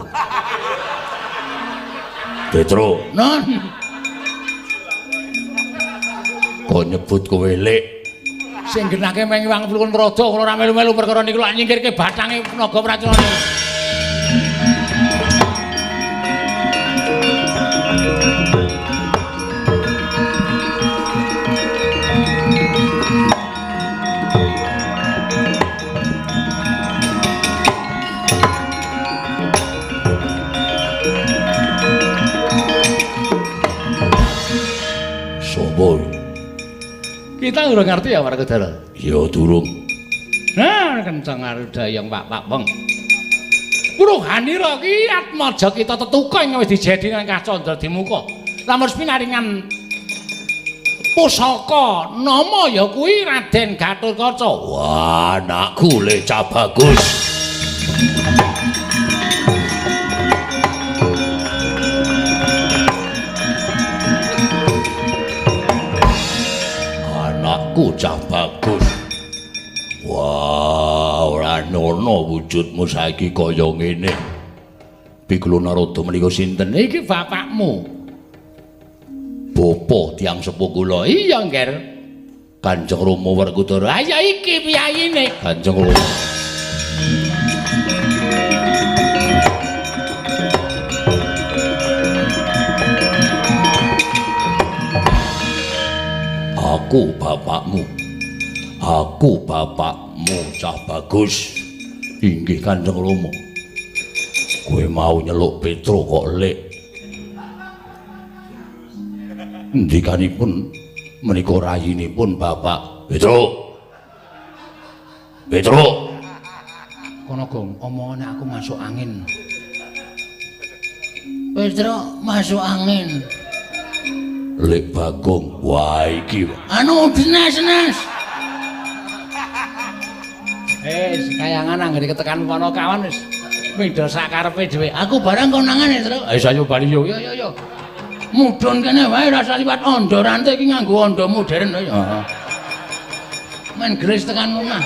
[SPEAKER 2] Petro, non. Kok nyebut kowe lek? Sing genake meng iwang plukun rada kula ora melu-melu perkara niku lak nyingkirke bathange naga Pracona. Kita urung ngerti ya Werkudara? Ya durung. Nah, kenceng arudayang Pak Beng. Pruhanira ki atmaja kita tetuka ing wis dijedi nang Kacandra Dimuka. Lamun pinaringan pusaka nama ya kuwi Raden Gatotkaca. Wah, anakku le cah bagus. Anakku cah bagus. Wah, ora nono wujudmu saiki kaya ngene. Pikul Narada menika sinten? Iki bapakmu. Bapa tiyang sepuh kula. Iya, Ngger. Kanjeng Rama Werkudara. Ha ya iki piyayine. Kanjeng Rama. Aku bapakmu. Aku bapakmu cah bagus. Inggih Kanjeng Rama. Kowe mau nyeluk Petro kok lek. Ngendikanipun menika rayinipun Bapak Petro. Petro. Kono Gong, omongane aku masuk angin. Petro masuk angin. Lek Bagong, wah iki. Anu dinas-nas. Kayangan anggere ketekan Panakawan wis mindha sakarepe dhewe. Aku barang konangan ya, Tru. Ayo ayo bali yo. Yo yo yo. Mudhun kene wae rasa liwat ondo rante iki nganggo ondo modern. Heeh. Men gres tekan omah.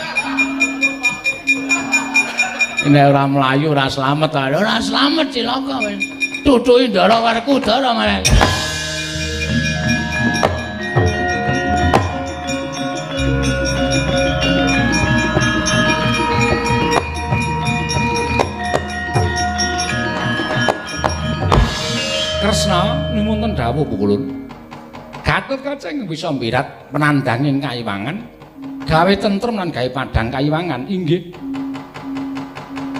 [SPEAKER 2] Nek ora mlayu ora slamet, ora slamet cilaka wis. Tutuki Ndara Werkudara malah. Kresna nyuwun dawuh Pukulun. Gatotkaca ingkang bisa mbirat penandanging kayiwangan, gawe tentrem lan gawe padhang kayiwangan inggih.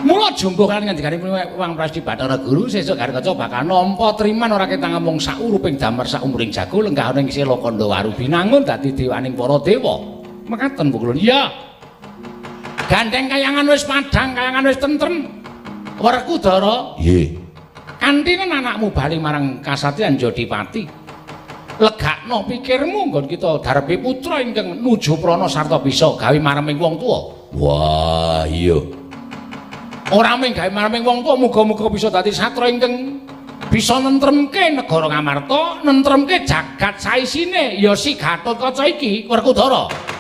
[SPEAKER 2] Mula jumbuh kan ngendikane Wang Prasti Bathara Guru sesuk Gatotkaca bakal nampa triman ora ketang mung sauruping damar saumuring jago lenggah ana ing Sela Kandha Binangun dadi dewaning para dewa. Mekaten Pukulun. Iya. Gandeng kayangan wis padhang, kayangan wis tentrem. Werkudara.
[SPEAKER 6] Nggih.
[SPEAKER 2] Kanthine anakmu bali marang kasatriyan Jodipati. Legakno pikirmu nggon kita darbe putra ingkang nuju prana sarta bisa gawe mareming wong tuwa.
[SPEAKER 6] Wah, iya.
[SPEAKER 2] Ora mung gawe mareming wong tuwa, muga-muga bisa dadi satra ingkang bisa nentremke negara Ngamarta, nentremke jagat saisine ya si Gatotkaca iki, Werkudara.